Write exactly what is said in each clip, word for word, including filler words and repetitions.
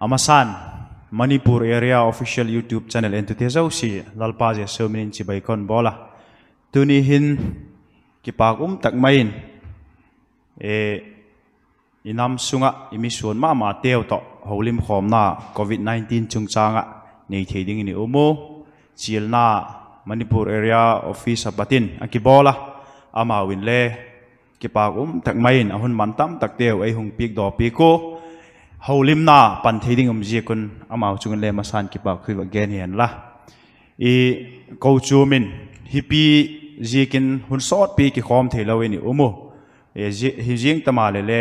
A masan, Manipur Area Official YouTube Channel entute zosia, Lalpa Jesu min in chibai kon bawl a. Tuni hin kipâk um tak mai in, i nam sung ah i mi suan ma mateu tawh holimkhawmna covid nineteen chungchâng ah nei thei dingin i um u. Chialna Manipur Area Office a pat in a kibawl a, amau inle kipâk um tak mai in a hun man tam takteu ei hung piakdaw piak ua, holimna pan thei ding um ziak un amau chung inle masan kipâk thu i va gen hi hen la. I kochuam in hipi ziakin hun sawtpi kikhawm theilo in i um u. Hi ziang ta maleh le,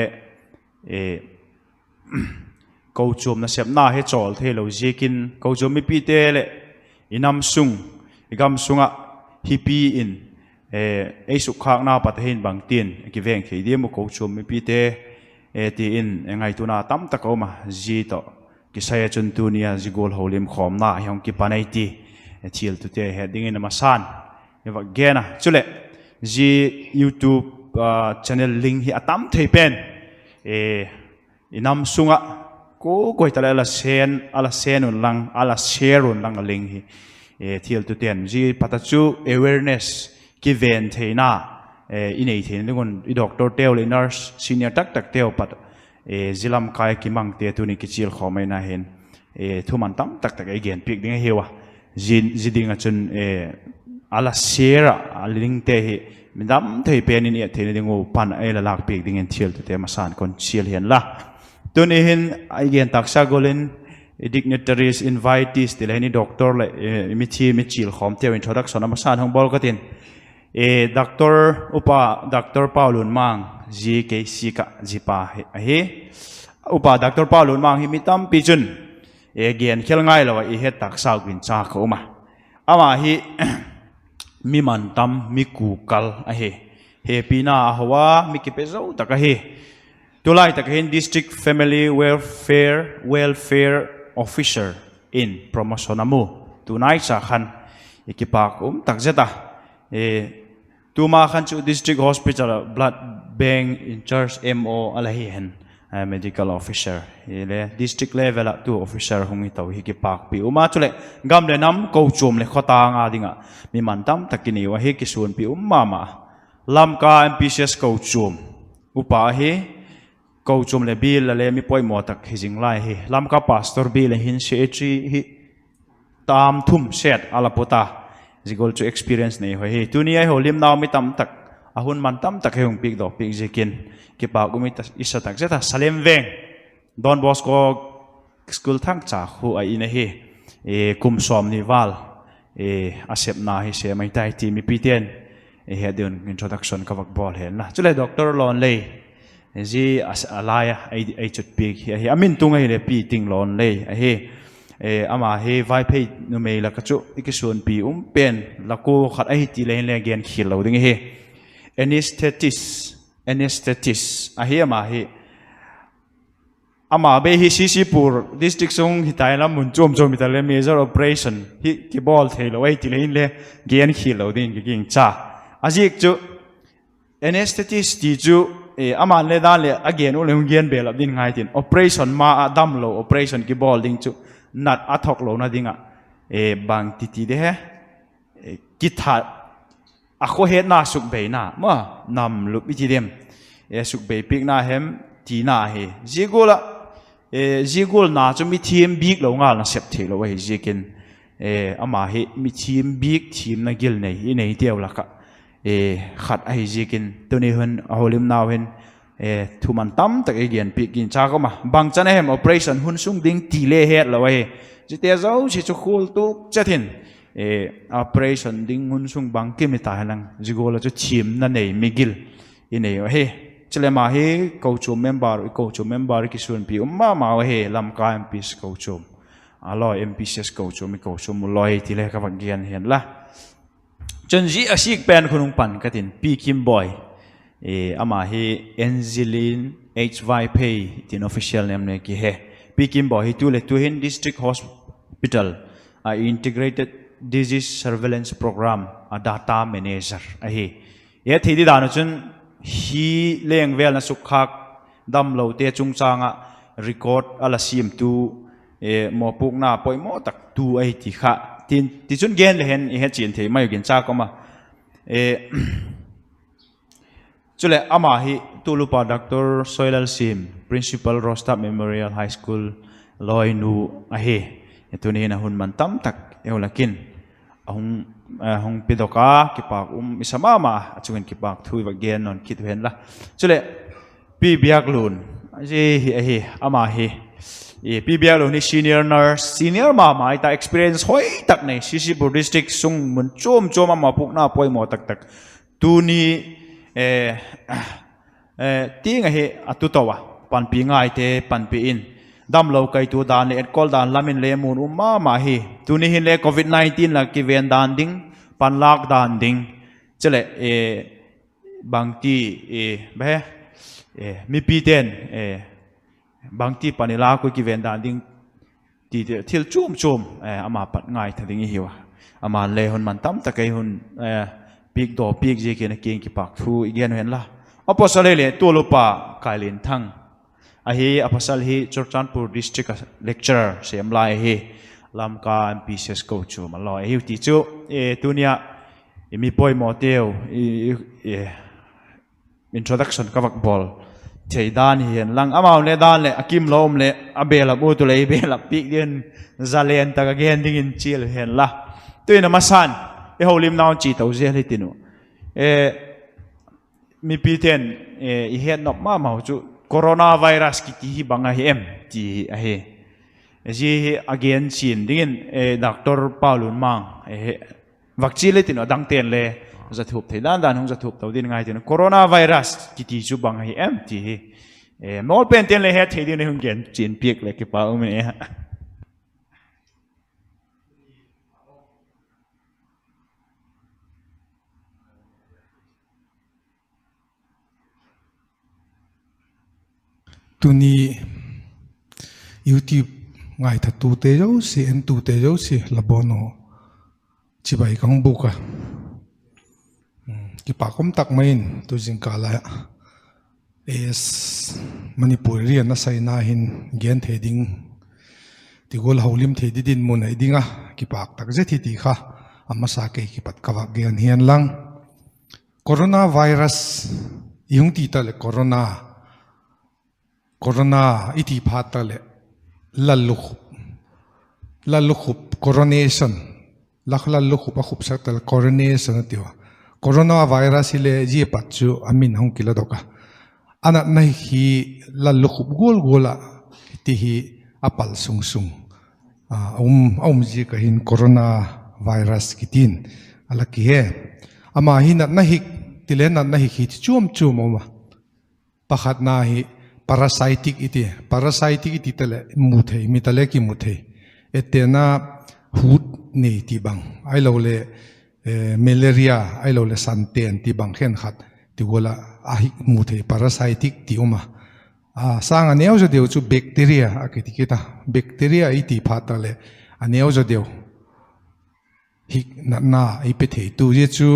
kochuam nasepna hi chawl theilo ziakin kochuam mipite leh i nam sung, i gam sung ah hipi in ei sukkhâkna pat a hin bangtin kiveng thei diam u kochuam mipite, ti in ngaituana tam tak a um a, zia tawh kisai ah chun tuni a zia gual holimkhawmna hi hung kipan ei ti, thialtute het dingin a masan i va gen a. Chuleh, zia YouTube channel link hi a tam thei pen i nam sung ah kua kua hita leh a la send, a la send unlang, a la share unlang a link hi, thialtute'n zia pat a chu awareness, kiven theina i nei theina ding un i doctorteu leh nurse senior tak takteu pat, zia lam kai a kimangte tuni kichial khawm ahi na hin, thuman tam tak tak ei gen piak ding ahiu a. Zia ding ah chun a la share ah a linkte hi mi tam thei pen in i et theina ding u pan ei la lâk piak dingin thialtute masan kon chial hian la. Tuni hin i gen tâksa gual in i dignitaries, invitees ti le hin i doctor leh i mithiam i chialkhawmteu introduction a masan hung bawl ka tin. Doctor, Upa Doctor Paulunmang, zia kei sik ah zia pa ahi. Upa Doctor Paulunmang hi mi tampi chun gen khel ngailo ah i het tâksa ginchâk a um a. Ama hi mi man tam, mi kukal ahi. Hepina a ho a, mi kipe zo tak ahi. Tulai tak hin District Family Welfare, Welfare Officer in promotion a mu. Tunaicha khan i kipâk um tak zet a. Tuma khan chu District Hospital ah Blood Bank in charge, M O a la hi hen, Medical Officer hile district level ah tu officer hung hi to hi kipâkpi um a. Chuleh, gam leh nam, kochuam leh khawtâng a ding ah mi man tam tak i nei u ahi, kisuanpi um ma ma. Lamka M P C S kochuam upa ahi. Kochuam leh bial a le mi poimaw tak hi zing lai hi. Lamka Pastor bial a hin secretary hi tam thum set a la put a. Zia gual chu experience nei hoi hi. Tuni a i holimnau mi tam tak, a hun man tam tak hi hung piakdaw piak ziakin kipâk um i sa tak zet a. Salem Veng Don Bosco School Thangcha khu a in ahi. Kum sawmni val a sepna hi sêm ahi tai ti mipite'n i het ding un introduction ka vak bawl hen la. Chuleh Doctor Lonlei, zia a lai a ei chutpiak hi ahi, a min tung ahile Pi Ting Lonlei ahi. Ama hi Vaiphei numei lak ah chu i kisuanpi um pen la kua khat ahi ti le hinle gen khial lo ding ahi. Anaesthetist, anaesthetist ahi ama hi. Ama bei hi C C Pur district sung hita inla, mun chuam chuam hita le major operation hi kibawl theilo ahi ti le hinle gen khial lo dingin ka gingcha. A ziak chu anaesthetist ti chu, ama'n le dan leh a gen u leh hung gen belap ding ngai tin, operation ma ah damlo operation kibawl ding chu nat a thok lona ding ah, bangti ti de he, kithat, a khawhetna sukbeina ma, namlup i ti diam, sukbei piakna hem tina hi. Zia gual ah, zia gual na chu mithiam bik lo ngal nasep theilo ahi ziakin, ama hi mithiam bik, thiamna gil nei i neiteu lak ah khat ahi ziakin tuni hun a holimnau hin thuman tam tak ei genpiak ginchâk um a. Bangchan a hem operation hun sung ding ti le hetlo ahi. Ziate zosia chu khual tuk chet in, operation ding hun sung bangkim hita hilang, zia gual ah chu thiamna nei migil i nei u ahi. Chuleh ama hi kochuam member, i kochuam member i kisuanpi um ma mau ahi, Lamka M P C kochuam a lawi, M P C S kochuam, i kochuam u lawi ti le ka vak gen hen la. Chun zia a sik pen khun hung pan ka tin, Pi Kimboi, ama hi Angeline H Vaiphei tin official name le kihe. Pi Kimboi hi tu leh tu hin District Hospital a Integrated Disease Surveillance Program a data manager ahi. Ethei di dan u chun hi leng vel na sukkhâk damlote chungchâng ah record a la siamtu mawpuakna poimaw tak tu ahi ti kha, tin tichun gen le hen i he chian thei mai uh ginchâk um a. Chuleh ama hi tulupa Doctor Soilal Sim, Principal Rostap Memorial High School lawinu ahi. Tuni hin a hun man tam tak eu lak in hung pedok a, kipâk um i sa ma ma a, a chung in kipâk thu i va gen nawn kit u hen la. Chuleh Pi Biaklun, zia hi ahi, ama hi, Pi Biaklun hi senior nurse, senior ma ma i ta, experience hoi tak nei, C C Pur District sung mun chuam chuam a mawpuakna poimaw tak tak. Tuni tiang ahi a tu to a, panpi ngaite panpi in, damlo kaitua dan leh enkol dan lam in le mun um ma ma hi. Tuni hin le Covid nineteen lak kiven dan ding, panlâk dan ding, chuleh bangti, mipite'n bangti pan i lâk ui kiven dan ding ti thil chuam chuam ama pat ngaitha ding i hiu a. Ama'n le hun man tam tak ei hun piakdaw piak ziakin a kiang kipâk thu i gen u hen la. Apostle hileh tulupa Kailinthang ahi. Apostle hi Churachandpur District ah lecturer sêm lai ahi. Lamka M P C S kochuam a lawi ahiu ti chu tuni ah i mi poimawteu introduction ka vak bawl thei dan hi hen lang, amau le dan leh a kim lo um leh a belap u tu leh i belap piak dingin zalen tak a gen dingin chial u hen la. Tuin a masa'n i holimnau chia to zel hi tin uh, mipite'n i hetnop ma mau chu coronavirus kiti hi bang ahi em ti ahi. Zia hi a gen chian dingin Doctor Paulunmang vak chia le tin uh, a dangte'n le zathup thei dan dan hung zathup to ding ngai tin uh, coronavirus kiti chu bang ahi em ti hi mawl pente'n le het thei dingin hung gen chian piak leh kipak um e. Tuni YouTube ngaithatute zosia, entute zosia la bawn u chibai ka hung bûk a. Kipak um tak mai in tu zingkâl a Manipuri rian a saina hin gen thei ding, ti gual holim thei ding dinmun ahi ding a, kipâk tak zet hi ti kha a masa kei kipat ka vak gen hian lang. Coronavirus i hung ti ta leh corona, corona i ti phat tak leh lallukhup, lallukhup coronation, lallukhup a khupsak tak leh coronation a tiu a. Coronavirus hile zia pat chu a min hung kiladok a. A natna hi lallukhup gual gual ah ti hi a pal sung sung a um ziak a hin coronavirus kitin a la kihe. Ama hi natna hik ti le natna hik hi ti chuam chuam a um a. Pakhatna hi parasitic i ti, parasitic i ti ta leh mu thei, mit a le kimu thei. Etena hut nei ti bang, ahiloleh malaria, ahiloleh santen ti bang khenkhat ti gual ah a hik mu thei, parasitic ti um a. Sâng a neu zaw deu chu bacteria a kiti kit a. Bacteria i ti phat tak leh a neu zaw deu hik natna ei pe thei tu zia chu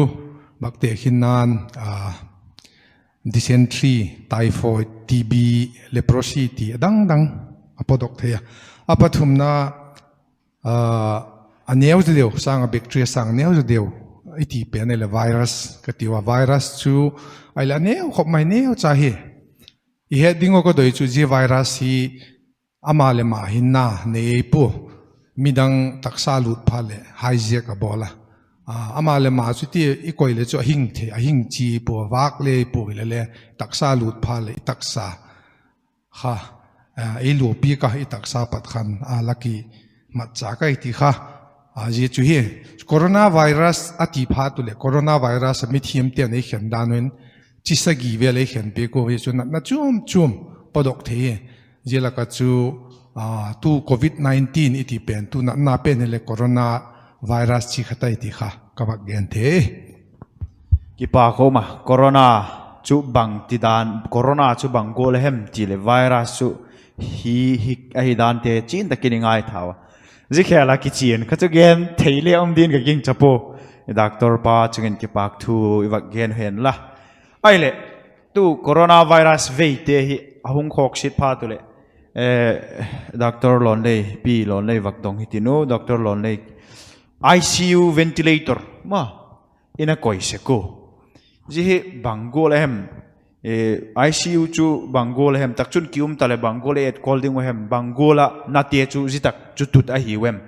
bakte khin nan dysentery, typhoid, T B, leprosy ti a dang dang a pawdok thei a. A pathumna a neu zaw deu, sâng a bacteria sâng a neu zaw deu i ti pen ahileh virus ka tiu a. Virus chu ahileh a neu khop mai neu cha hi i het ding uh ka doi chu zia virus hi ama leh ama hinna nei ei pua, midang taksa lût phat leh hijack a bawl a. Ama leh ama chu ti i koi leh chu a hing thei, a hing chi pua, vâk le pua hile le taksa lût phat leh i taksa kha ei luapi ka, i taksa pat khan a la kimatcha ka i ti kha. Zia chu hi coronavirus a ti phat u leh coronavirus a mithiamte'n ei khen dan un chi sagi vel ei khen piak ua, hi chu natna chuam chuam pawdok thei hi. Zia lak ah chu tu covid nineteen i ti pen tu natna pen hileh coronavirus chi kha tai ti kha ka vak gen thei. Kipak um a, corona chu bangti dan, corona chu bang gual a hem ti leh virus chu hi, hi ahi dante chian tak in i ngaithau a. Zia khêl ah kichian kha chu gen thei le um din ka gingcha pua. Doctor pa chung in kipak thu i vak gen hen la. Ahileh tu coronavirus veite hi a hung khawksit phat u leh Doctor Lonlei, Pi Lonlei vak dong hitiu, Doctor Lonlei, I C U ventilator ma in a koi sek u. Zia hi bang gual a hem, I C U chu bang gual a hem, tak chun ki um ta leh bang gual a etkol ding u hem, bang gual a nate chu zia tak chu tut ahiu em?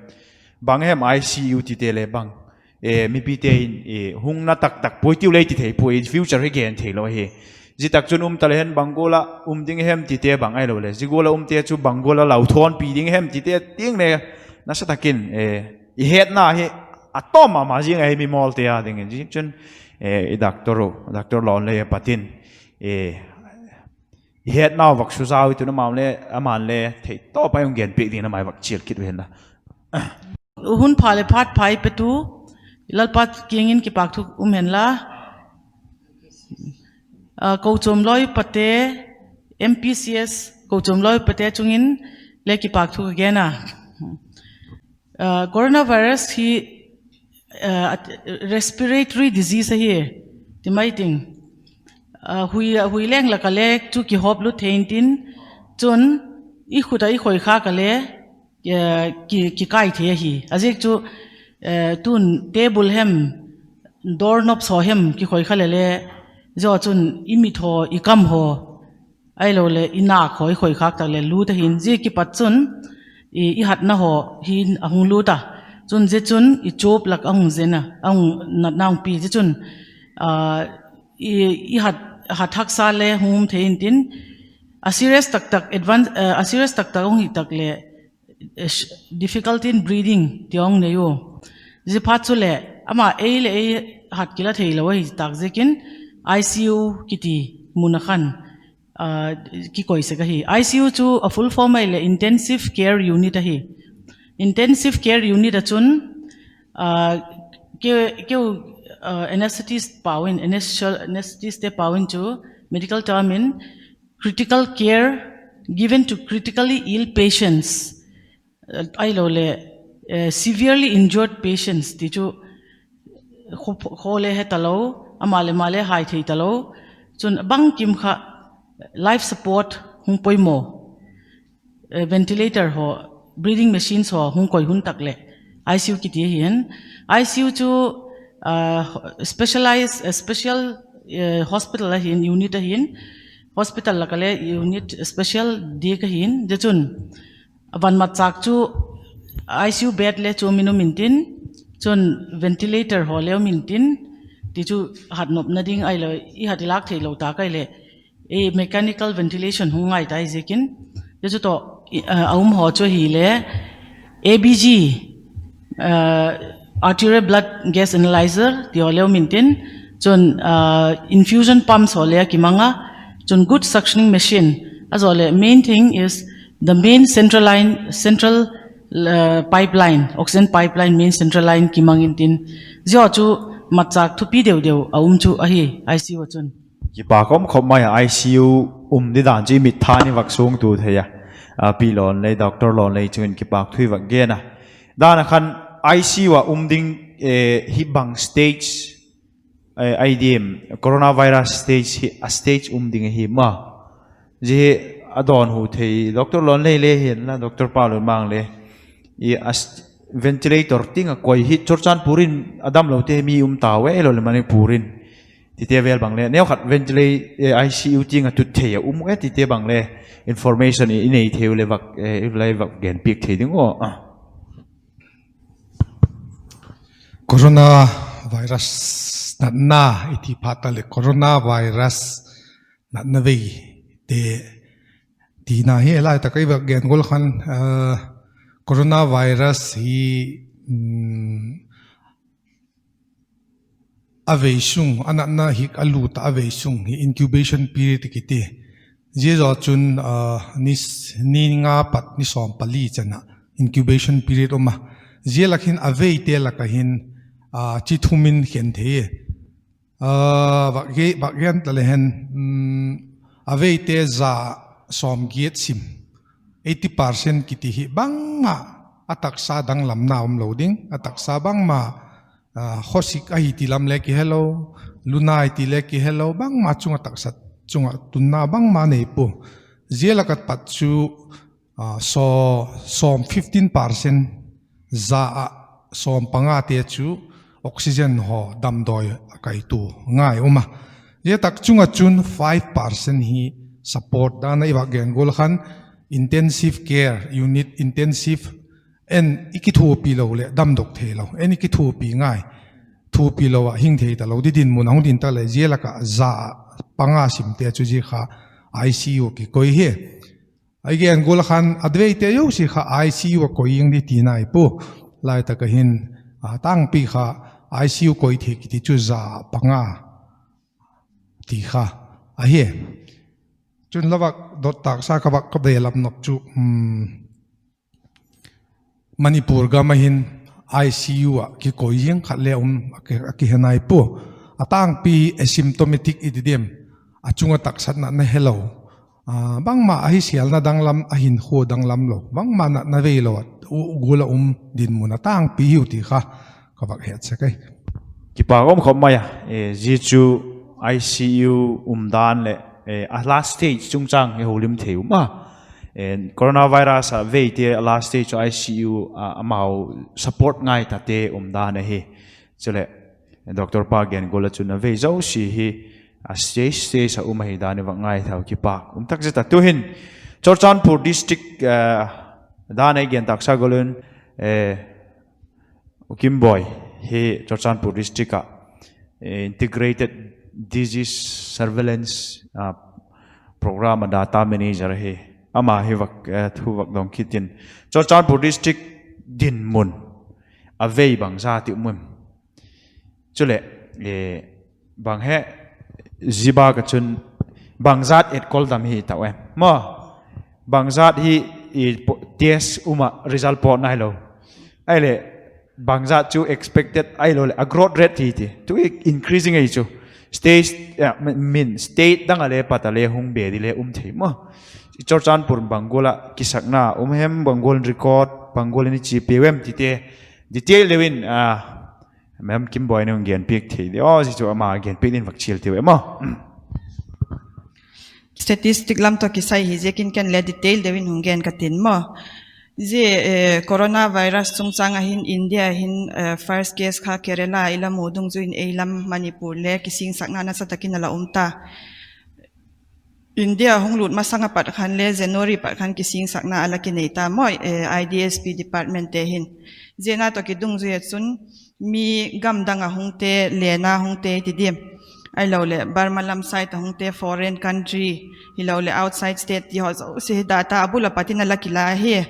Bang hem I C U tite le bang, mipite in hung na taktak puai tiu lei ti thei puai, future hi gen theilo ahi. Zia tak chun um ta leh hen bang gual a um ding hem tite bang ahiloleh zia gual a umte chu bang gual a lau thawnpi ding hem tite tiang le nasa tak in i hetna hi a tawm ma ma ziang ahi mi mawlte a dingin. Zia chun i doctor u, Doctor Lonlei a pat in i hetnau vak suzau i tun, ama'n le theitawp a hung genpiak dingin a mai vak chial kit u hen la. Hun pha leh phat pha ei petu Lalpa kiang in kipâkthu um hen la. Kochuam lawipate, M P C S kochuam lawipate chung in le kipâkthu ka gen a. Coronavirus hi respiratory disease ahi ti mai ting. Hui leng lak ah le chu kihawp lut thei intin, chun i khut ah i khoikhâk ah le kikai thei ahi. A ziak chu tun table hem, doorknob haw hem kikhoi kha leh le, zia chun i mit haw, i kam haw, ahiloleh i nâk haw i khoikhâk tak leh lût ahi'n, zia kipat chun i hatna haw hin a hung lût a, chun zia chun i chuap lak a hung zen a, a hung natna hung pi. Zia chun i hat haksa le hung um thei intin, a serious tak tak, a serious tak tak hung hi tak leh difficulty in breathing ti hung nei ua. Ziaphat chuleh ama ei leh ei hat kila theilo ahi tâk ziakin I C U kiti mun ah khan kikoi sek ahi. I C U chu a full form ahileh Intensive Care Unit ahi. Intensive Care Unit ah chun keu, anaesthetist pau in, anaesthetists te pau in chu medical term in critical care given to critically ill patients ahiloleh severely injured patients ti chu, khaw le he talo, ama leh ama le hai thei talo, chun bangkim kha life support hung poimaw, ventilator haw, breathing machines haw hung koi hun tak leh I C U kiti ahi hen. I C U chu special hospital ahi'n, unit ahi'n, hospital lak ah le unit special diak ahi'n. Zia chun a van matchâk chu I C U bed le chu um in um intin, chun ventilator haw le um intin, ti chu hat nopna ding ahileh i hat i lâk theilo tâk ahileh mechanical ventilation hung ngai ta ahi ziakin, zia chu tawh a um haw chu ahileh A B G, arterial blood gas analyzer ti haw le um intin, chun infusion pumps haw le a kimang a, chun good suctioning machine, a zaw leh main thing is the main central line, central pipeline, oxygen pipeline, main central line kimang intin, zia chu matchâk thupi deu deu a um chu ahi I C U ah chun. Kipâk um khop mai a, I C U um didan chu i mittha'n i vak suangtu thei a, Pi Lonlei, Doctor Lonlei chung in kipâk thu i vak gen a. Dan a khan I C U ah um ding hi bang stage, I D M, coronavirus stage hi a stage um ding ahi ma? Zia hi a dawnhu thei Doctor Lonlei le hi'n la, Doctor Paulunmang le, ventilator tiang a koi hi Churachandpur in a damlote mi um tau e, ahiloleh Manipur in, tite vel bang le, neukhat ventilator, I C U tiang a tut thei a um e tite bang le, information i nei thei u le vak, i la vak genpiak thei ding aw. Coronavirus natna i ti phat ta leh coronavirus natna veite tina hi lai tak a i vak gen gual khan, coronavirus hi a vei sung, a natna hik a lut ah a vei sung hi incubation period kiti. Zia zaw chun ni nga pat ni sawm pali chan ah incubation period um a. Zia lak hin a veite lak ah hin chi thum in khen thei. Vak gen ta le hen, a veite za sawmgiat sim, eighty percent kiti hi bangma a taksa danglamna um lo ding, a taksa bangma khawsik ahi ti lam le kihelo, lunai ti le kihelo, bangma chung ah taksa chung ah tunna bangma nei pua. Zia lak ah pat chu sawm fifteen percent, za ah sawm pangate chu oxygen haw damdawi a kaitua ngai um a. Zia tak chung ah chun five percent hi support dan a i vak gen gual khan intensive care unit, intensive, en i kithuapi lo leh damdok theilo, en i kithuapi ngai, thuapi lo ah hing thei talo di dinmun a hung ding tak leh zia lak ah za panga simte chu zia kha I C U kikoi hi. I gen gual khan a veite zosia kha I C U a koi ing di tina i pu. Laitak a hin a tângpi kha I C U koi thei kiti chu za panga ti kha ahi. Chun la vak dot tâksa ka vak ka ve lam nop chu Manipur gam a hin I C U ah kikoi ziang khat le um a kihe nai pua. A tângpi asymptomatic i ti diam, a chung ah taksatna na helo, bangma a hisêlna danglam, a hinkhua danglam lo, bangma natna veilo ah gual a um dinmun a tângpi hiu ti kha ka vak het sek ahi. Kipâk um khop mai a, zia chu I C U umdan leh a last stage chungchâng i holim thei um a. Coronavirus ah veite a last stage chu I C U ah amau support ngai tate umdan ahi. Chuleh Doctor pa gen gual ah chun a vei zosia hi a stage stage ah um ahi dan i vak ngaithau, kipâk um tak zet a. Tu'hin Churachandpur district dan ei gen tâksa gual un, U Kimboi hi Churachandpur district ah Integrated Disease Surveillance Program ah data manager ahi. Ama hi thu vak dong kit in, Churachandpur district dinmun a vei bangzat i um em? Chuleh bang he, zia bâk ah chun bangzat etkol dam hi tau em maw? Bangzat hi test um ah result pawt nailo, ahileh bangzat chu expected ahiloleh a growth rate ti ti tu increasing ahi chu, stage, min state dang ah le pat a le hung be di le um thei maw? Churachandpur bang gual ah kisakna um hem, bang gual in record, bang gual in i chia piau em tite detail deu in Ma'am Kimboi in hung genpiak thei di aw, zia chu ama genpiak ding vak chial tiu em aw. Statistic lam tawh kisai hi ziakin ken le detail deu in hung gen ka tin maw. Zia coronavirus chungchâng ah hin India hin first case kha Kerala i la mu dungzui in ei lam Manipur le kisingsakna nasa tak in a la um ta. India hung lût masang a pat khan le January pat khan kisingsakna a la kinei ta maw, I D S P departmentte hin. Ziana tawh kidungzui ah chun mi gamdang ah hungte, lena hungte ti diam, ahiloleh Burma lam side ah hungte, foreign country, hiloleh outside state ti haw zosia hi data a bul a pat in a la kila hi.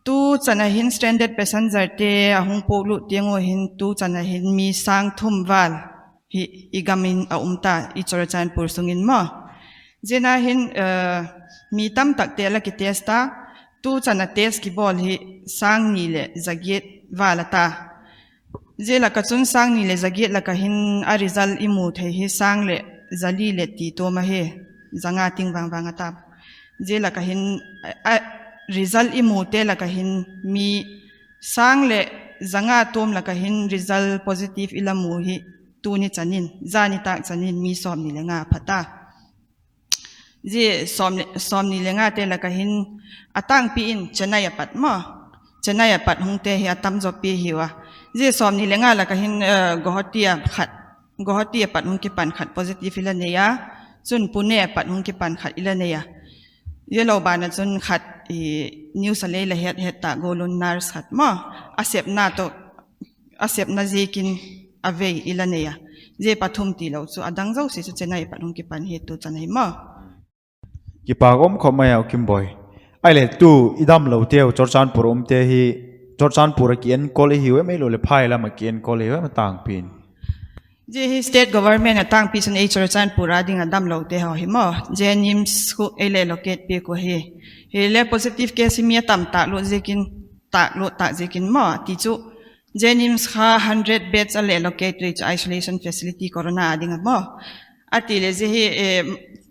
Tu chan ah hin stranded passengerte a hung puaklut tiang ua hin tu chan ah hin mi sâng thum vâl hi i gam in a um ta, i Churachandpur sung in maw. Ziana hin mi tamtakte a la kitest ta, tu chan a test kibawl hi sâng ni leh za giat vâl a ta. Zia lak ah chun sâng ni leh za giat lak ah hin a result i mu thei hi sâng leh za li leh ti tuam ahi, za nga ting vang vang a ta. Zia lak ah hin result i mute lak ah hin mi sâng leh za nga tuam lak ah hin result positive i la mu hi tuni chan in, zani tâk chan in mi sawmni le nga pha ta. Zia sawmni le ngate lak ah hin a tângpi in Chennai a pat maw, Chennai a pat hungte hi a tam zawpi hiu a. Zia sawmni le nga lak ah hin Guwahati a pat hung kipan khat positive i la nei a, chun Pune a pat hung kipan khat i la nei a. Zia lo ban ah chun khat news a lei la het het ta gual un nurse khat maw, a sepna ziakin a vei i la nei a. Zia pathum tilo chu a dang zosia chu Chennai a pat hung kipan hi tu chan ahi maw. Kipâk um khop mai a, U Kimboi. Ahileh tu i damloteu Churachandpur a umte hi Churachandpur ah kienkol i hiu em, ahiloleh phai lam ah kienkol i hiu em a tângpi in? Zia hi state government a tângpi chun ei Churachandpur a ding a damlote haw hi maw, JNIMS khu ei le locate piak uh ahi. Hile positive case hi mi a tam tâk lut ziakin, tâk lut tâk ziakin maw ti chu, JNIMS kha hundred beds a le locate ui chu isolation facility corona a ding a maw. A ti leh zia hi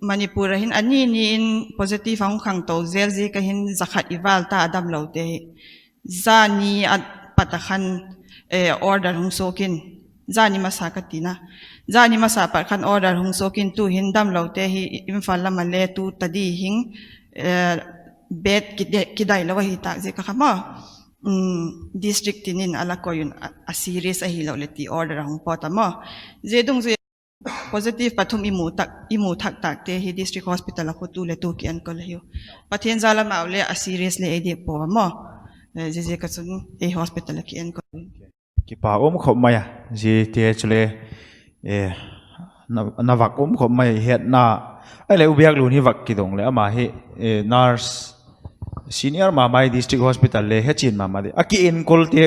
Manipur ah hin a ni ni in positive a hung khangto zel ziak a hin za khat i vâl ta a damlote hi. Zani a pat a khan order hung suak in, zani masa ka tina, zani masa pat khan order hung suak in tu hin damlote hi Imphal lam ah le tu ta di hing bed kidai lo ahi tâk ziak a kha maw, district tin in a la koi un, a serious ahilo leh ti order a hung pawt a maw. Zia dungzui positive pathum i mu thak tâkte hi district hospital ah khu tu leh tu kienkol ahiu. Pathian jal a amau le a serious le ei diak pua a maw. Ziaziak a chun ei hospital ah kienkol. Kipak um khop mai a, ziate chule na vak um khop mai hetna. Ahileh u Biaklun hi vak kidong leh ama hi nurse senior ma mai district hospital le hechian ma ma di a, kienkolte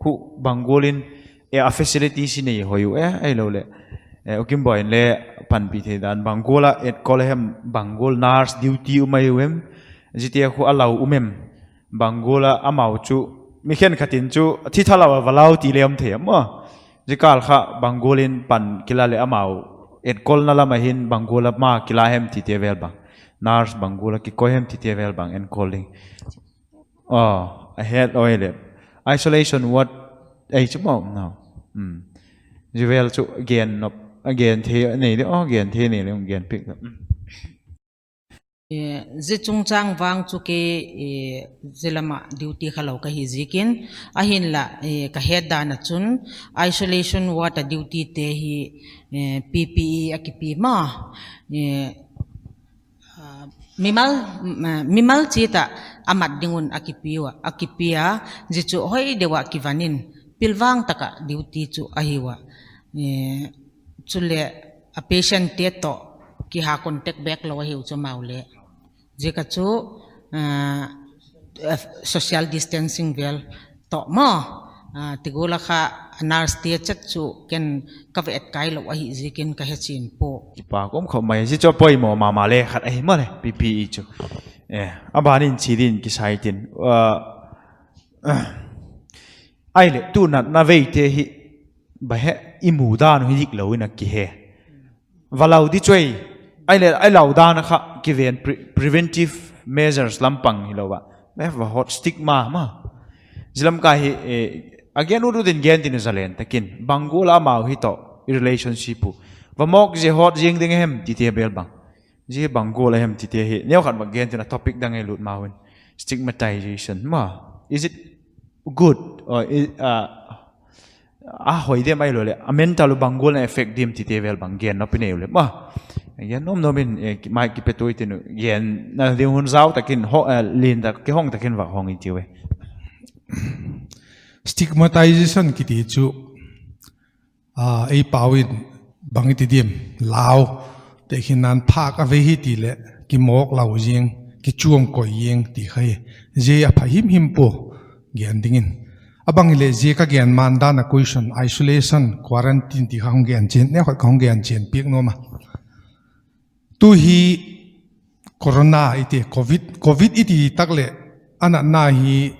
khu bang gual in a facilities hi nei hoi u e, ahiloleh u Kimboi in le panpi thei dan bang gual a enkol hem, bang gual nurse duty um ai u em, ziate khu a lau um em, bang gual a amau chu mi khenkhat in chu thi tha lo a va lau ti le um thei a maw. Zia kâl kha bang gual in pan kila leh amau enkolna lam ah hin bang gual a ma kila hem tite vel bang, nurse bang gual a kikoi hem tite vel bang enkol ding a het oi leh isolation ward ei chu maw. Zia vel chu gen nop a gen thei nei le, aw gen thei nei le hung gen piak. Zia chungchâng vang chu kei zia lam ah duty kha lo ka hi ziakin, ahinla ka het dan ah chun isolation ward ah dutyte hi PPE a kipia ma, mimal, mimal chiat ah a mat ding un a kipia, zia chu hoi deu ah kivan in pilvang tak ah duty chu ahiu a. Chuleh a patientte tawh kiha contact bêk lo ahiu chu amau le. Ziak a chu social distancing vel tawh maw, ti gual a kha nursete chet chu ken ka va et kai lo ahi ziakin ka hechian pua. Kipak um khop mai, zia chu a poimaw ma ma le khat ahi maw le PPE chu. A ban in chi din kisai tin. Ahileh tu natna veite hi bang he i mu dan uh hi dik lo in a kihe. Va lau di chu ei. Ahileh a lau dan a kha kiven preventive measures lam pang hilo a, va hot stigma ma. Zia lam ka hi a gen ut ut in gen tin u zalen tak in bang gual a amau hi tawh i relationship uh va mawk zia hot ziang ding a hem tite bel bang, zia bang gual a hem tite hi neukhat va gen tin a topic dang ei lut ma un, stigmatization ma, is it good, a hoi diam ahiloleh a mental uh bang gual in a effect diam tite vel bang gen nop i nei u leh ma, gen nuam nuam in mic kipetu i tin u genna ding hun zau tak in, lian tak kihong tak in va hong i tiu e. Stigmatization kiti chu ei pau in bang i ti diam, lau, tekhinna'n phâk a vei hi ti leh kimawk lau ziang, kichuam koi ziang ti kha hi. Zia a pha him him pua gen dingin. A bang hileh zia ka gen man dan a question, isolation, quarantine ti kha hung gen chian, neukhat ka hung gen chian piak nuam a. Tu hi corona i ti, covid, covid i ti tak leh a natna hi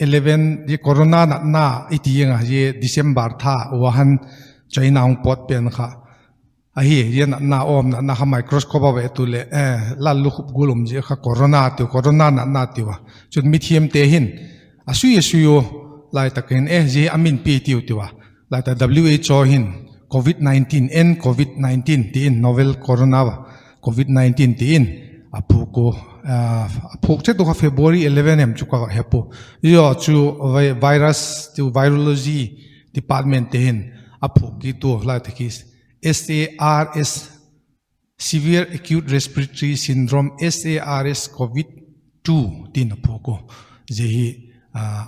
eleven, zia corona natna i ti ing a, zia December tha Wuhan, China hung pawt pen kha ahi. Zia natna, awm natna kha microscope a va et u leh lallukhup gual um zia kha corona tiu, corona natna tiu a. Chun mithiamte hin a sui a sui u, lai tak hin e zia a min pi tiu tiu a. Lai tak W H O hin covid nineteen, N covid nineteen ti in, novel corona, covid nineteen ti in a phuak u. A phuak chet u kha February eleven em chu ka he pua. Zia chu virus tiu, virology departmentte hin a phuak kit u lai tak hi SARS, severe acute respiratory syndrome, SARS covid two tin a phuak u. Zia hi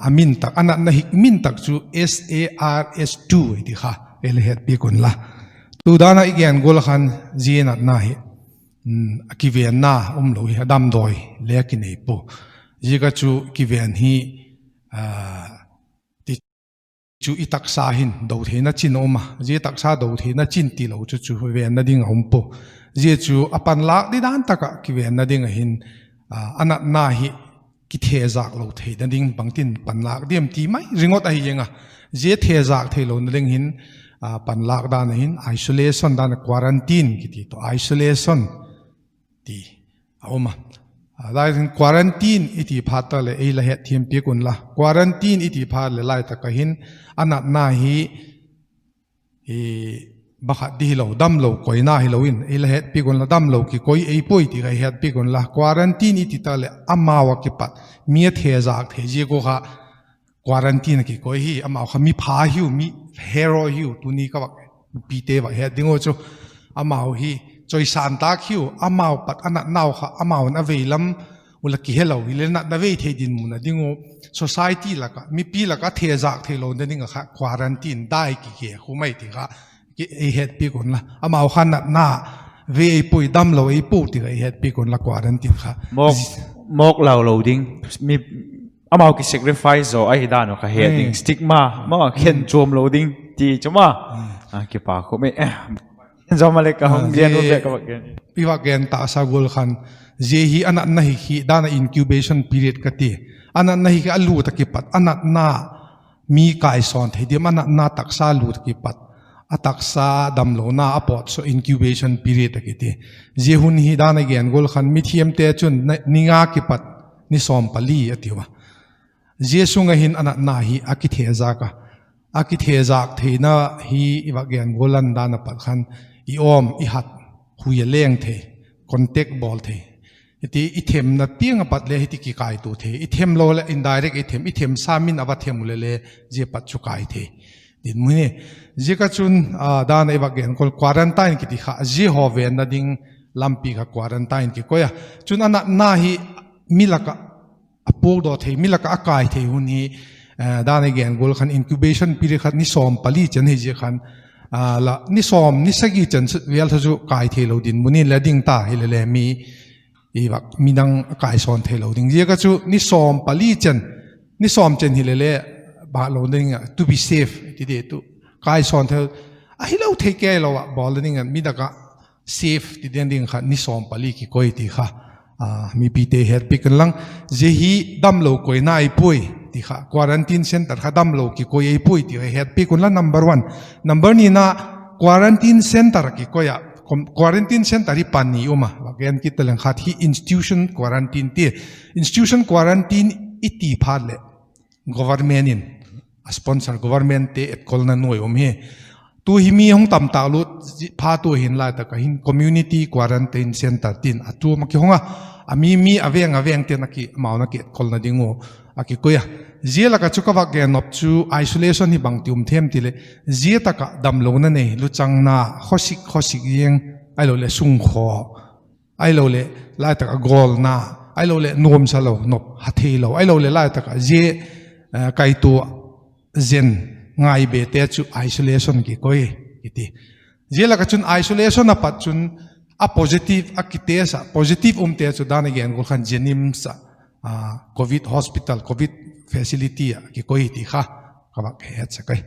a min tak, a natna hi min tak chu SARS two i ti kha ei la het piak unla. Tu dan a i gen gual khan zia natna hi a kivenna um lo hi a damdawi le a kinei pua. Ziak a chu kiven hi ti chu i taksa hin do theina chin a um a, zia taksa do theina chin tilo chu chu venna ding a um pua. Zia chu a panlâk di dan tak ah kivenna ding ah hin a natna hi kithezâk lo theina ding bangtin panlâk diam ti mai ringot ahi ing a. Zia thezâk theilona ding hin panlâk dan ah hin isolation dan ah quarantine kiti tawh isolation ti a um a. Lai hin quarantine i ti phat tak leh ei la hetthiam piak unla, quarantine i ti phat leh lai tak ah hin a natna hi bakhat di hilo, damlo koina hilo in ei la hetpiak unla, damlo kikoi ei puai ti kha ei hetpiak unla, quarantine i ti tak leh amau ah kipat mi a thezâk thei ziak ua kha quarantine a kikoi hi. Amau kha mi pha hiu, mi hero hiu, tuni ka vak, mipite vak het ding uh chu, amau hi choisan tâk hiu, amau pat a natnau kha amau'n a vei lam uh la kihelo hile natna vei thei dinmun a ding uh, society lak ah, mipi lak ah thezâk theilona ding ah kha quarantine dai kikhe khu mai ti kha ei hetpiak unla, amau kha natna vei ei puai, damlo ei puai ti kha ei hetpiak unla quarantine kha. Mawk lau lo ding, amau ki sacrifice zaw ahi dan uh kha het ding, stigma ma khen chuam lo ding ti chu ma. Kipak khum e. Zia ma le ka hung gen u bek ka vak gen, i vak gen taksa gual khan, zia hi a natna hi khi dan a incubation period ka ti. A natna hi khi a lût ah kipat a natna mi kaisawn thei diam, a natna taksa lût ah kipat a taksa damlona a pawt chu incubation period a kiti. Zia hun hi dan a gen gual khan mithiamte chun ni nga kipat ni sawm pali a tiu a. Zia sung ah hin a natna hi a kithezâk a, a kithezâk theina hi i vak gen gual a dan a pat khan i awm i hat, hui a leng thei, contact bawl thei, hiti i themna tiang ah pat le hiti kikaitua thei, i themlo leh indirect i them, i themsa min a va them u le le zia pat chu kai thei dinmun hi. Ziak a chun dan a i vak gen gual quarantine kiti kha zia haw venna ding lampi kha quarantine kikoi a. Chun a natna hi mi lak ah a puakdaw thei, mi lak ah a kai thei hun hi dan a i gen gual khan incubation period khat ni sawm pali chan hi zia khan, la ni sawm ni sagi chan vêl tha chu kai theilo dinmun in la ding ta hile le mi i vak midang kaisawn theilo ding ziak a chu ni sawm pali chan, ni sawm chan hile le, bâk lo ding ah to be safe ti di tu, kaisawn thei, ahilo thei kei lo ah bawl ding ah mi lak ah safe ti den ding kha ni sawm pali kikoi ti kha mipite hetpiak unlang. Zia hi damlo koina i puai ti kha quarantine centre kha damlo kikoi ei puai ti kha hetpiak unla number one. Number nina, quarantine centre kikoi ah, quarantine centre hi pani um a, vak gen kit taleng khat hi institution quarantine ti. Institution quarantine i ti phat leh government in a sponsor, governmentte etkolna nuai um hi. Tu hi mi hung tam tâk lut phat ua hin lai tak ah hin community quarantine centre tin a tuam a kihong a, a mi mi a veng a vengte'n a ki, amau'n a ki etkolna ding uh a kikoi a. Zia lak ah chu ka vak gen nop chu isolation hi bangti um them ti leh, zia tak ah damlona nei, luchangna, khawsik khawsik ziang, ahiloleh sungkhaw, ahiloleh lai tak ah gawlna, ahiloleh nuamsa lo, nop ha theilo, ahiloleh lai tak ah zia kaitua zen ngai bete chu isolation kikoi i ti. Zia lak ah chun isolation a pat chun a positive a kitest ah positive umte chu dan a gen gual khan JNIMS ah, covid hospital, covid facility ah kikoi ti kha ka vak hetsak ai.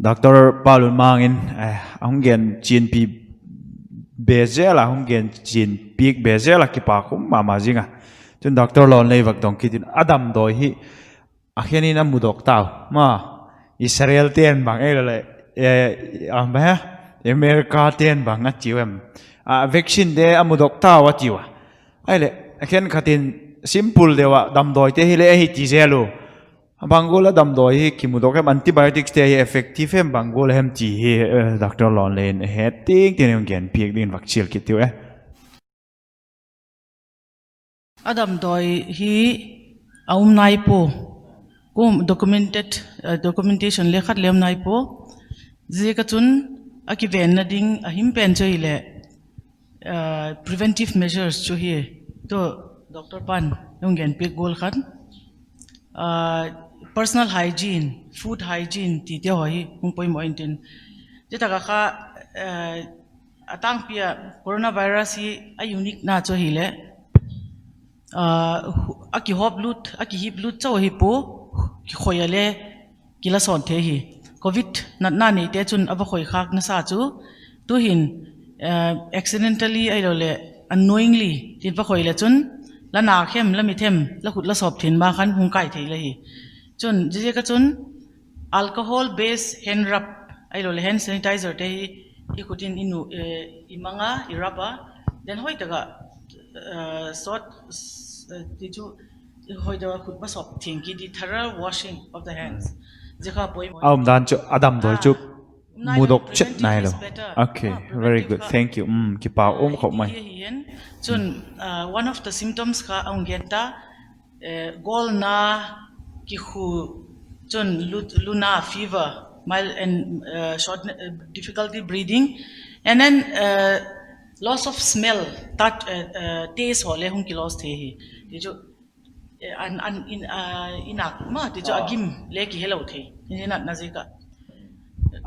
Doctor Palunmang in a hung gen chianpi be zel a, hung gen chianpiak be zel a, kipak um ma ma zing a. Chun Doctor Lawnlei vak dong kit in, a damdawi hi a khen in a mudok tau ma, Israelte'n bang, ahiloleh Americate'n bang a tiu em, vaccinete a mudok tau a tiu a. Ahileh a khenkhat in simple deu ah damdawite hileh ahi ti zel u. Bang gual a damdawi hi kimudok em, antibioticste hi effective em, bang gual a hem ti hi Doctor Lawnlei in a het ting tin hung genpiak dingin vak chial kit tiu e. A damdawi hi a um nai pua. Kum documented, documentation le khat le um nai pua. Ziak a chun a kivenna ding a him pen chu hileh preventive measures chu hi, tu Doctor pa'n hung genpiak gual khat personal hygiene, food hygiene tite haw hi hung poimaw intin, zia tak ah kha a tângpi ah coronavirus hi a uniquena chu hileh a kihip lût chau ahi pua, kikhoi a le kila sawt thei hi. Covid natna neite chun a va khoi khâk nasa chu, tu'hin accidentally ahiloleh unknowingly tin va khoi le chun, la nâk hem, la mit hem, la khut la sawp thim ma khan hung kai thei le hi. Chun ziaziak a chun alcohol based hand rub ahiloleh hand sanitizerte hi i khut in i mang a, i rub a, then hoi tak ah Sawt, ti chu, hoi deu a khut masawp thiang kit di, thorough washing of the hands. Zia kha poi a umdan chu a damdawi chu mudok chet nai lo. Okay, very good, thank you. Kipak um khop mai. Chun, one of the symptoms kha a hung gen ta, gawlna, kikhu, chun luna, fever, mild and short, difficulty breathing, and then loss of smell, touch, taste haw le hung ki loss thei hi. Ti chu, i nâk ma ti chu a gim le kihelo thei, i natna ziak ah,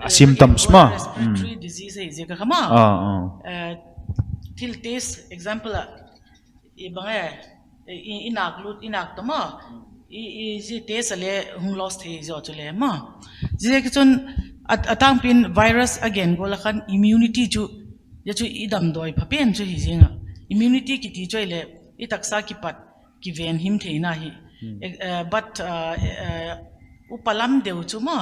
a symptoms ma, respiratory disease ahi ziak ah kha ma, thil taste, example ah, i bang e, i nâk lut, i nâk ta ma, i zia taste a le hung loss thei zaw chu le ma. Ziak chun, a tângpi'n virus a gen gual ah khan immunity chu, zia chu i damdawi pha pen chu hi zing ah, immunity kiti chu ahileh i taksa kipat kiven him theina hi. But upa lam deu chu ma,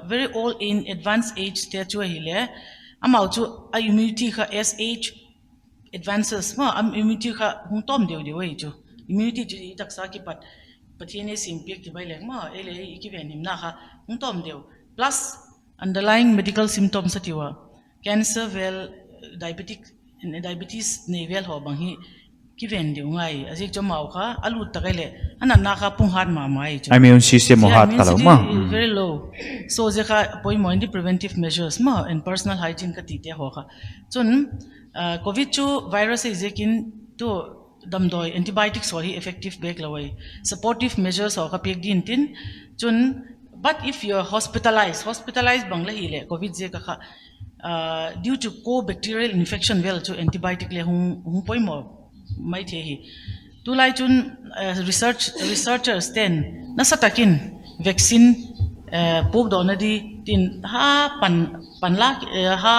very old, in advanced agete chu ahile, amau chu a immunity kha as age advances ma, a immunity kha hung tawm deu deu ahi chu. Immunity chu i taksa kipat Pathian ei siampiak ti bai leng ma, ei le i kiven himna kha hung tawm deu. Plus underlying medical symptoms a tiu a, cancer vel, diabetic, diabetes nei vel haw bang hi kiven deu ngai. A ziak chu amau kha a lût tak ahileh a natna kha pung hat ma ma ahi chu, immune system u hat ta lo ma, very low. So zia kha poimaw in di, preventive measures ma and personal hygiene ka tite haw kha. Chun covid chu virus ahi ziakin tu damdawi antibiotics haw hi effective bêk lo ahi. Supportive measures haw kha piak ding tin, chun, but if you are hospitalized, hospitalized bang la hileh covid ziak ah kha, due to co-bacterial infection vel chu antibiotic le hung poimaw mai thei hi. Tulai chun research, researchers ten nasa tak in vaccine puakdawkna di tin ha pan, panlâk, ha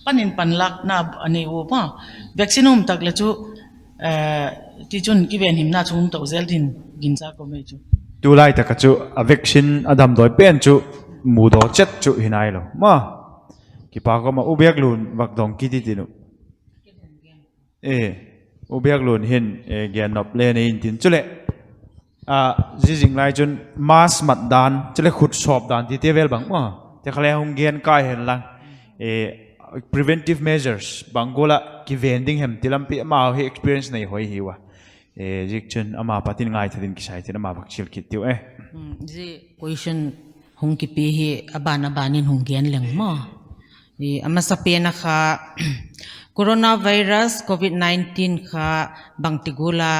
pan in panlâkna a nei ua ma, vaccine um tak leh chu, tichun kiven himna chu um to zel din ginchâk ka um ei chu. Tulai tak ah chu a vaccine a damdawi pen chu mudaw chet chu hi nai lo ma. Kipak um a, U Biaklun vak dong kit i tin uh. U Biaklun hin gen nop le nei intin chuleh, zia zing lai chun mask mat dan chuleh khut sawp dan tite vel bang ma, ti kha le hung gen kai hen lang, preventive measures bang gual ah kiven ding hem ti lampi amau hi experience nei hoi hiu a. Ziakchun ama pat in ngaitha din kisai tin ama vak chial kit tiu e. Zia question hung kipi hi a ban a ban in hung gen leng maw. A masapen a kha, coronavirus covid nineteen kha bangti gual a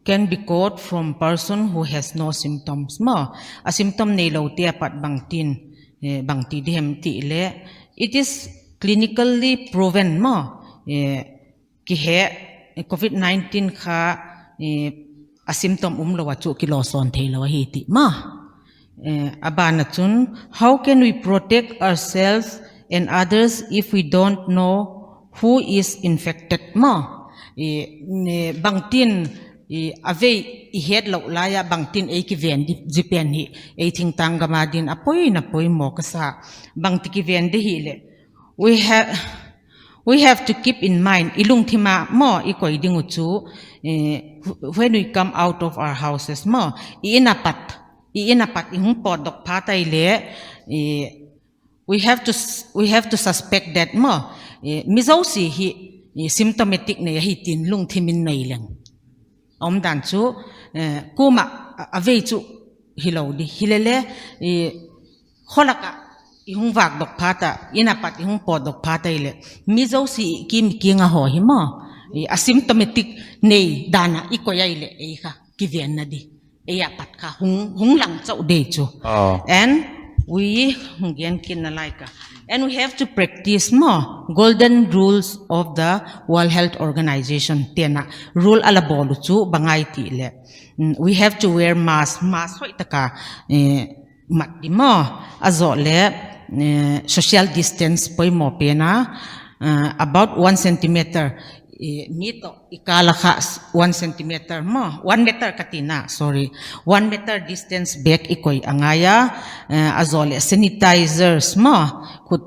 can be caught from person who has no symptoms maw. A symptom neilote a pat bangtin, bangti di hem ti le, it is clinically proven maw, kihe, covid nineteen kha a symptom umlo a chu kilawsawn theilo ahi ti ma. A ban a chun, how can we protect ourselves and others if we don't know who is infected maw. Bangtin, a vei i hetlo lai ah bangtin ei kiven di, zia pen hi ei thingtâng gam a din a poimaw ka sa. Bangti kiven di hileh, we have to keep in mind, i lungthim a maw i koi ding uh chu, when we come out of our houses maw, i in a pat, i in a pat i hung pawtdok phat ahileh, we have to suspect that maw, mi zosia hi symptomatic nei ahi tin lungthim in nei leng. A umdan chu, kuama, a vei chu hilo di hilele, khawlak ah i hung vâkdok phat ah, in a pat i hung pawtdok phat ahileh, mi zosia i kim i kiang a haw hi maw, asymptomatic nei dan ah i koi ahileh ei kha kivenna di, ei a pat kha hung lang chau dei chu. And we, hung gen kitna lai ka, and we have to practice maw, golden rules of the World Health Organization tin a rule a la bawl uh chu bang ai ti leh, we have to wear mask, mask hoi tak a mat di maw, a zawh leh social distance poimaw pen a, about one centimeter, mi tawh i kâl a kha one centimeter maw, one meter ka tina, sorry, one meter distance bêk i koi a ngai a. A zaw leh sanitizers maw, khut,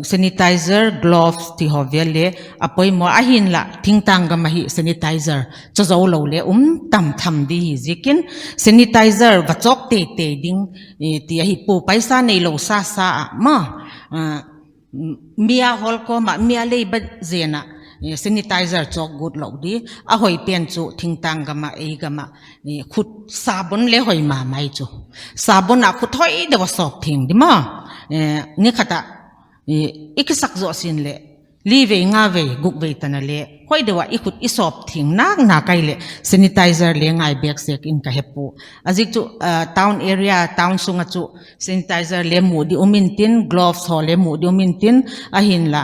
sanitizer, gloves ti haw vel le a poimaw. Ahinla thingtâng gam ahi sanitizer chazo lo le um tam tham di hi ziakin, sanitizer va chawk tei tei ding ti ahi pua, paisa neilo sa sa ah maw, mi a hawl kawm ah, mi a lei ba zen ah sanitizer chawk gut lo di. A hoi pen chu thingtâng gam ah, ei gam ah, khut sabon le hoi ma mai chu, sabon ah khut hoi deu a sawp thiang di maw. Ni khat ah i kisak zaw sin leh li vei, nga vei, guk vei tana le hoi deu ah i khut i sawp thiang nak nak ai leh sanitizer le ngai bêk sek in ka he pua. A ziak chu town area, town sung ah chu sanitizer le mu di um intin, gloves haw le mu di um intin, ahinla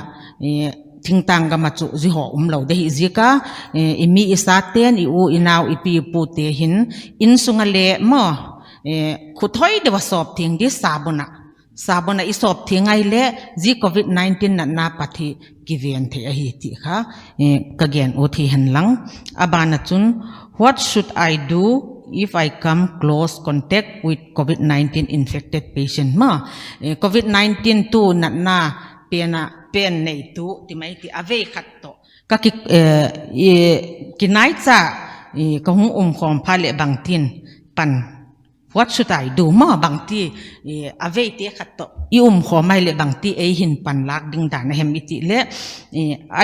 thingtâng gam ah chu zia haw um lo de hi ziak a, i mi i sate'n, i u i nau, i pi i pute hin, in sung ah le maw, khut hoi deu a sawp thiang di, sabon ah, sabon ah i sawp thiang ai leh zia covid nineteen natna pat hi kiven thei ahi ti kha ka gen ut hi hen lang. A ban ah chun, what should I do if I come close contact with covid nineteen infected patient maw. Covid nineteen tu natna pen ah, pen neitu ti mai ti a vei khat tawh ka ki, kinaicha ka hung um khawm phat leh bangtin pan, what should I do maw, bangti, a veite khat tawh i um khawm ai leh bangti ei hin pan lâk ding dan a hem i ti leh,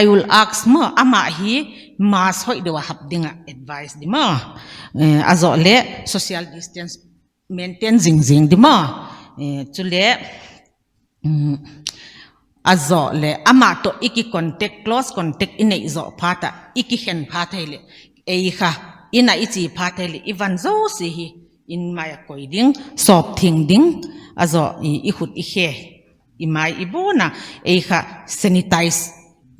I will ask maw, ama hi mask hoi deu a hap ding ah advice di maw, a zaw leh social distance maintain zing zing di maw. Chule a zaw leh ama tawh i ki contact, close contact i neih zaw phat ah, i kikhen phat thei leh, ei kha, in ah i chia phat thei leh, i van zosia hi in mai ah koi ding, sawp thiang ding, a zaw i khut i khe i mai i bawn a, ei kha sanitize,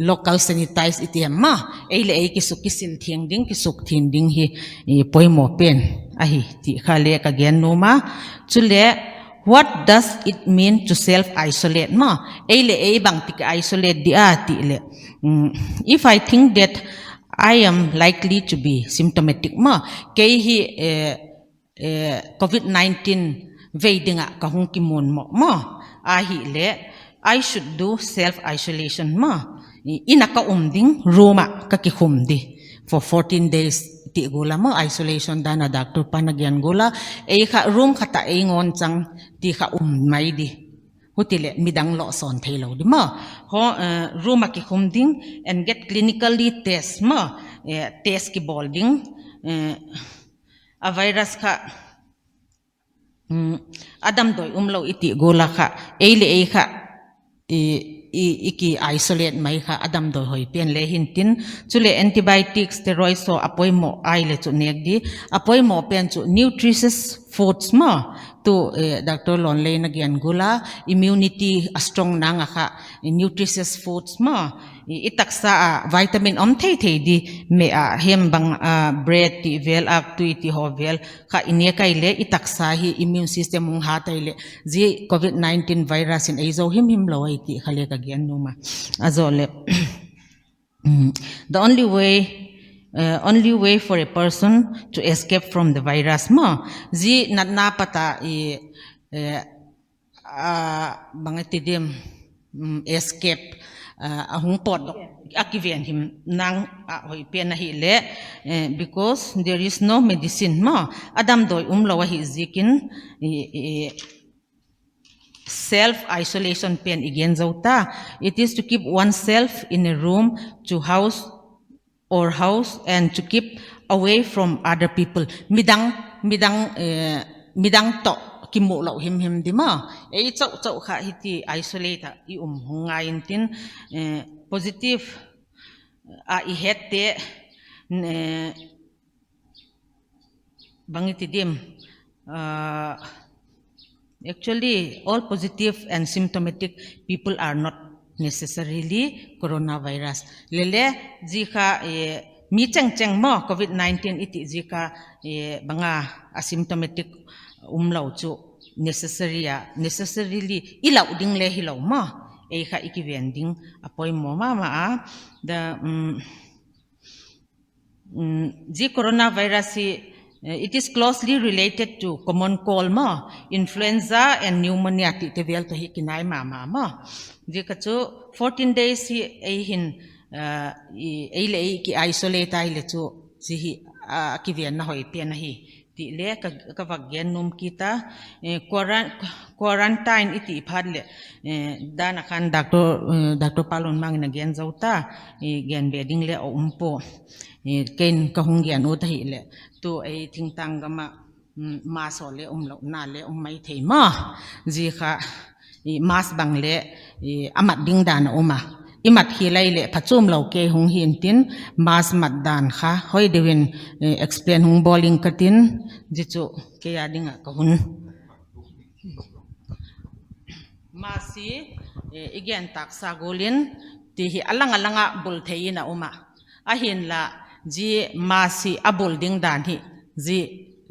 local sanitize i ti em maw, ei leh ei kisuk kisil thiang ding, kisuk thiang ding hi poimaw pen ahi ti kha le ka gen nuam a. Chule, what does it mean to self isolate maw, ei leh ei bangtik isolate di a ti leh, if I think that I am likely to be symptomatic maw, kei hi covid nineteen vei ding ah ka hung kimuan mawk maw, ahileh, I should do self isolation maw, in ah ka um ding, room ah ka kikhum di for fourteen days ti gual a maw, isolation dan a doctor pa'n a gen gual a, ei kha room khat ah ei ngawn chang ti kha um mai di. Huti leh midang lo sawn theilo di maw, room ah kikhum ding and get clinically test maw, test kibawl ding, a virus kha a damdawi umlo i ti gual a kha, ei leh ei kha i ki isolate mai kha a damdawi hoi pen le hintin. Chule antibiotics, steroids haw a poimaw ai leh chu nêk di, a poimaw pen chu nutritious foods maw, tu doctor Lonlei na gen gual a, immunity a strong nang a kha nutritious foods maw, i taksa a vitamin um thei thei di, me a hem bang, bread ti vel, âktui ti haw vel kha i nêk ai leh i taksa hi immune system hung hat ai leh, zia covid nineteen virus in ei zo him him lo ai ti kha le ka gen nuam a. A zaw leh, the only way, only way for a person to escape from the virus maw, zia natna pat a i bang a ti diam, escape a hung pawtdok a kiven him nang a hoi pen ahileh, because there is no medicine maw, a damdawi umlo ahi ziakin self isolation pen i gen zo ta. It is to keep oneself in a room, to house or house and to keep away from other people. Midang, midang, midang tawh kimu lo him him di maw, ei chau chau kha hiti isolate ah i um hung ngai intin, positive a i hette, bang i ti diam, actually all positive and symptomatic people are not necessarily coronavirus. Lele, zia kha mi cheng cheng maw covid nineteen i ti zia kha, bang a asymptomatic umlo chu necessary a, necessarily i lau ding le hilo maw, ei kha i kiven ding a poimaw ma ma a. The Zia coronavirus hi, it is closely related to common cold maw, influenza and pneumonia tite vel tawh hi kinai ma ma maw. Zia kha chu fourteen days hi ei hin, ei leh ei ki isolate tai leh chu, zia hi a kivenna hoi pen ahi ti le ka vak gen nuam kit a. Quarantine i ti phat leh, dan a khan Doctor Paulunmang in a gen zo ta, gen be ding le a um pua. Kei'n ka hung gen ut ahileh, tu ei thingtâng gam ah mask haw le um lo na le um mai thei maw. Zia kha mask bang le a mat ding dan a um a, i mat hi lai leh phachuam lo kei hung hi'ntin, mask mat dan kha hoi deu in explain hung bawl ing ka tin, zia chu kei a ding ah ka hun. Mask hi i gen tâksa gual in ti hi a lang a lang ah bul thei in a um a, ahinla zia mask hi a bul ding dan hi, zia,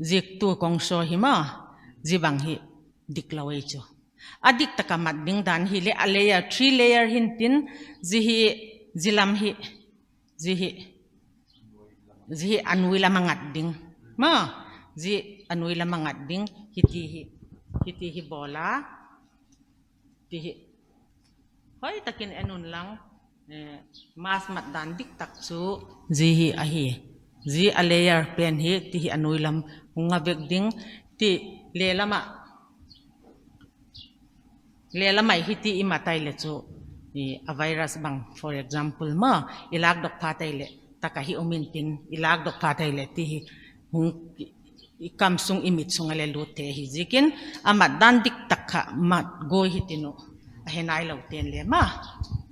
zia tu kong show hi maw, zia bang hi dik lo ei chu. A dik tak a mat ding dan hileh a layer, three layer hi'ntin, zia hi, zia lam hi, zia hi, zia hi a nuai lam a ngat ding maw, zia a nuai lam a ngat ding, hiti hi, hiti hi bawl a, ti hi. Hoi tak in en un lang, mask mat dan dik tak chu zia hi ahi. Zia a layer pen hi ti hi a nuai lam hung a vek ding, ti le lam ah, le lam ah hiti i mat tai leh chu a virus bang, for example maw, i lâkdok phat tai leh tak ah hi um intin, i lâkdok phat tai leh ti hi hung i kam sung i mit sung ah le lût thei ahi ziakin, a mat dan dik tak kha mat guai hitin uh, a he nailo ten le maw.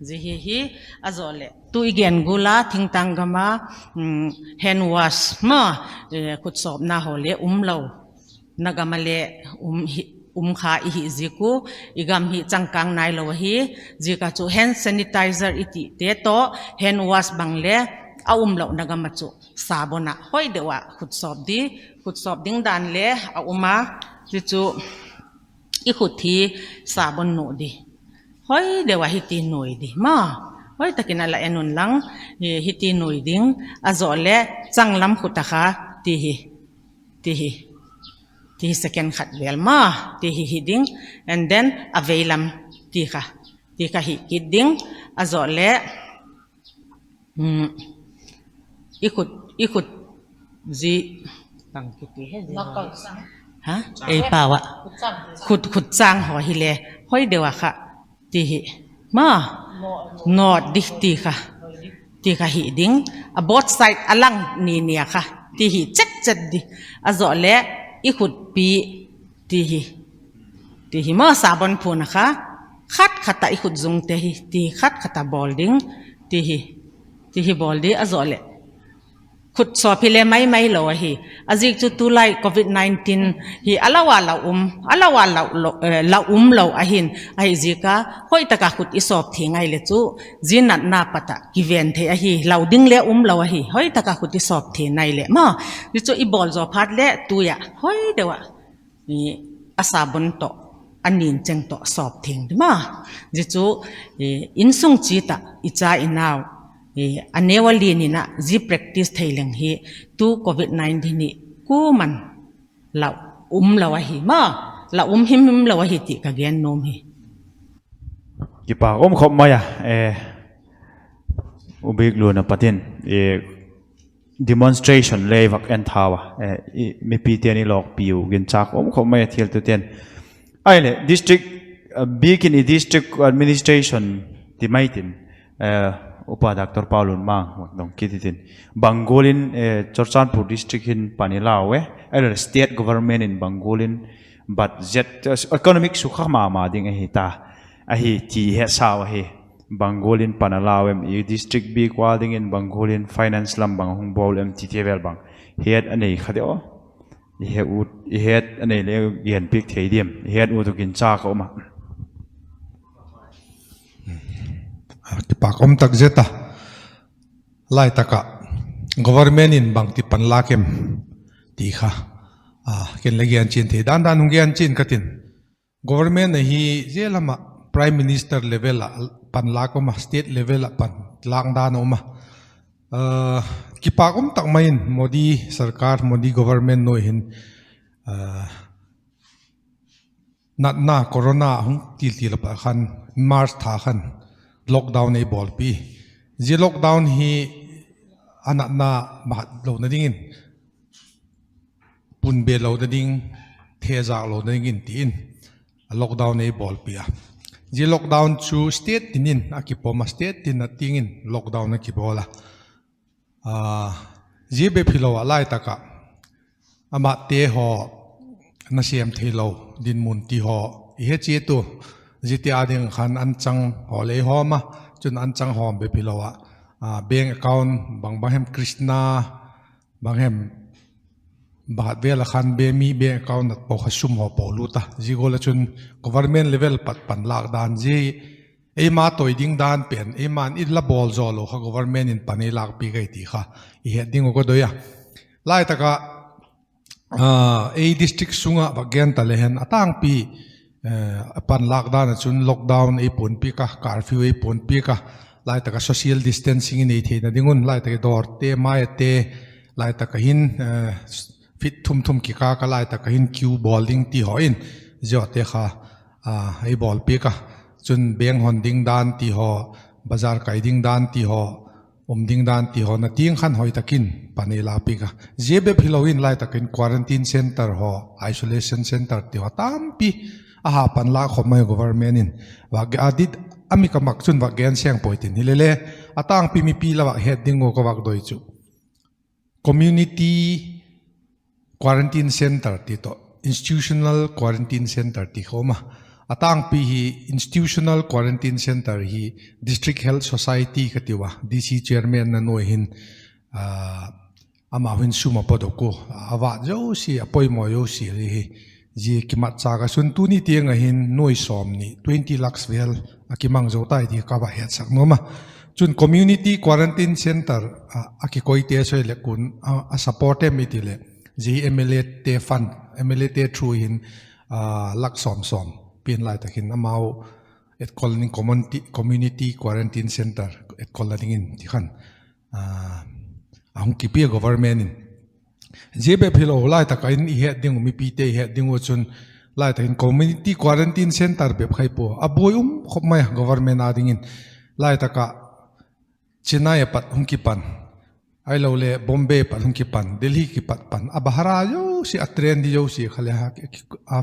Zia hi hi, a zaw leh tu i gen gual a thingtâng gam a hand wash maw, khutsawpna haw le um lo na gam a le um kha i hi ziak u, i gam hi changkâng nailo ahi. Ziak a chu hand sanitizer i tite tawh hand wash bang le a um lo na gam ah chu sabon ah hoi deu ah khutsawp di, khutsawp ding dan le a um a, ti chu i khut hi sabon nuai di, hoi deu ah hiti nuai di maw. Hoi tak in a la en un lang, hiti nuai ding, a zaw leh changlam khut a kha ti hi, ti hi, ti hi second khat vel maw, ti hi hi ding, and then a vei lam ti kha, ti kha hi kit ding, a zaw leh i khut, i khut, zia, bang kiti he zia, ei pau ah, khut, khut châng haw hile hoi deu a kha ti hi, ma, nawt di ti kha, ti kha hi ding, a both side a lang ni ni a kha ti hi chet chet di, a zaw leh i khutpi ti hi, ti hi ma, sabon phun a kha khat khat ah i khut zungte hi ti khat khat ah bawl ding, ti hi, ti hi bawl di, a zaw leh khut sawp hile mai mai lo ahi. A ziak chu tulai covid nineteen hi a lo a la um, a lo a la um lo ahi'n, ahi ziak a hoi tak a khut i sawp thei ngai leh chu zia natna pat ah kiven thei ahi, lo ding le um lo ahi, hoi tak a khut i sawp thei nai leh ma, zia chu i bawl zaw phat leh tui ah hoi deu ah a sabon tawh, a nin cheng tawh sawp thei di ma. Zia chu insung chiat ah i cha i nau, a neu a lian in ah zia practice thei leng hi tu covid nineteen hi kuama'n la um lo ahi ma, la um him him lo ahi ti ka gen nuam hi. Kipak um khop mai a, u Biklu'n a pat in demonstration le i vak en thau a, mipite'n i lawkpi u ginchâk um khop mai a thiltute'n. Ahileh district, Bikin i district administration ti mai tin, Upa Doctor Paulunmang dong kit i tin, bang gual in Churachandpur district hin pan i lau e, ahileh state government in bang gual in budget, economic sukha ma ma ding ahi ta, ahi ti hesau ahi. Bang gual in pan a lau em, i district bik ua dingin bang gual in finance lam bang hung bawl em tite vel bang het a nei kha diam, i het a nei le genpiak thei diam, i het ut uh ginchâk a um a. Kipak um tak zet a. Lai tak ah government in bangti panlâk em ti kha ken le gen chian thei dan dan hung gen chian ka tin. Government ahi, zia lam ah Prime Minister level ah panlâk um a, state level ah panlâk dan a um a. Kipâk um tak mai in Modi sarkar, Modi government nuai hin natna corona hung tiltil a pat khan March tha khan lockdown ei bawlpi. Zia lockdown hi a natna mahat lona dingin, pun be lona ding, thezâk lona dingin ti in lockdown ei bawlpi a. Zia lockdown chu state tin in a kipom a, state tin a tiang in lockdown a kibawl a. Zia bep hilo ah lai tak ah amate haw nasêm theilo dinmun ti haw i he chiat u. Ziate â ding khan anchang haw lei hawm a, chun anchang hawm bep hilo ah bank account bang bang hem Krishna, bang hem, banghat vel ah khan be mi bank account a po kha sum haw po lut a. Zia gual ah chun government level pat panlâk dan zia eima toi ding dan pen eima'n i la bawl zaw lo kha government in pan ei lâkpi kai ti kha i het ding uh ka doi a. Lai tak ah ei district sung ah vak gen ta le hen a tângpi a panlâk dan ah chun lockdown ei puanpiak a, curfew ei puanpiak a. Lai tak ah social distancing i nei theina ding un lai tak ah dawrte, maite, lai tak ah hin feet thum thum kikâl ah lai tak ah hin queue bawl ding ti haw in ziate kha ei bawlpiak a. Chun bank hon ding dan ti haw, bazar kai ding dan ti haw, um ding dan ti haw na tiang khan hoi tak in pan ei lâkpiak a. Zia bep hilo in lai tak in quarantine centre haw, isolation centre ti haw tampi a ha panlâk khawp mai government in. A di a mi ka mak chun vak gen seng puai tin hile le, a tângpi mipi la vak het ding uh ka vak doi chu community quarantine centre ti tawh institutional quarantine centre ti kha um a. A tângpi hi institutional quarantine centre hi District Health Society ka tiu a, D C chairman na nuai hin amau hin sum a padok u, a vât zosia, a poimaw zosia hi. Zia kimatchâk ah chun tuni tiang ah hin nuai sawmni, twenty lakhs vel a kimang zo tai ti ka va hetsak nuam a. Chun community quarantine centre a kikoite soi leh kun a support em i ti leh, zia hi M L Ate fund, M L Ate through hin lak sawm sawm pian lai tak hin amau etkol ding community quarantine centre etkol la dingin ti khan a hung kipia government in. Zia bep hilo lai tak ah in i het ding uh, mipite i het ding uh chun lai tak in community quarantine centre bep khai pua a buai um khawp mai a government â dingin. Lai tak ah Chennai a pat hung kipan, ahilole Bombay pat hung kipan, Delhi kipat pan a bhara zosia, a train di zosia kha le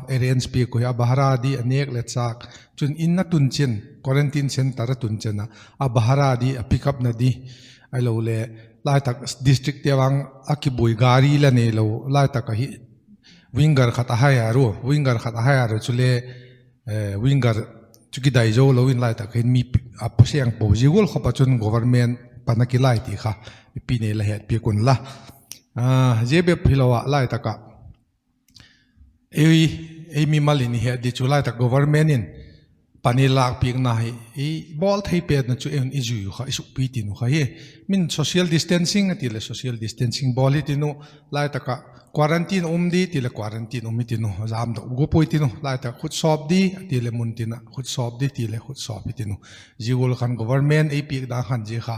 arrange piak uh hi, a bhara di, a nêk leh châk, chun in a tun chian quarantine centre a tun chian a, a bhara di, a pick up na di, ahilole lai tak districtte vang a kibuai gari la neilo lai tak ahi, Winger khat a hire u, Winger khat a hire u chule Winger chu kidai zo lo in lai tak hin mi a paseng po zia gual khawp ah chun government pan a kilai ti kha mipi nei la hetpiak unla. Zia bep hilo ah lai tak ah ei mimal in i het di chu lai tak government in pan ei lâkpiakna hi i bawl thei petna chu ei zui u kha, i sukpi tin u kha hi. Min social distancing a ti leh social distancing bawl hi tin u, lai tak ah quarantine um di ti leh quarantine um hi tin u, jamdok gua puai tin u, lai tak ah khutsawp di a ti leh mun tin ah khutsawp di ti leh khutsawp hi tin u. Zia gual khan government ei piak dan khan zia kha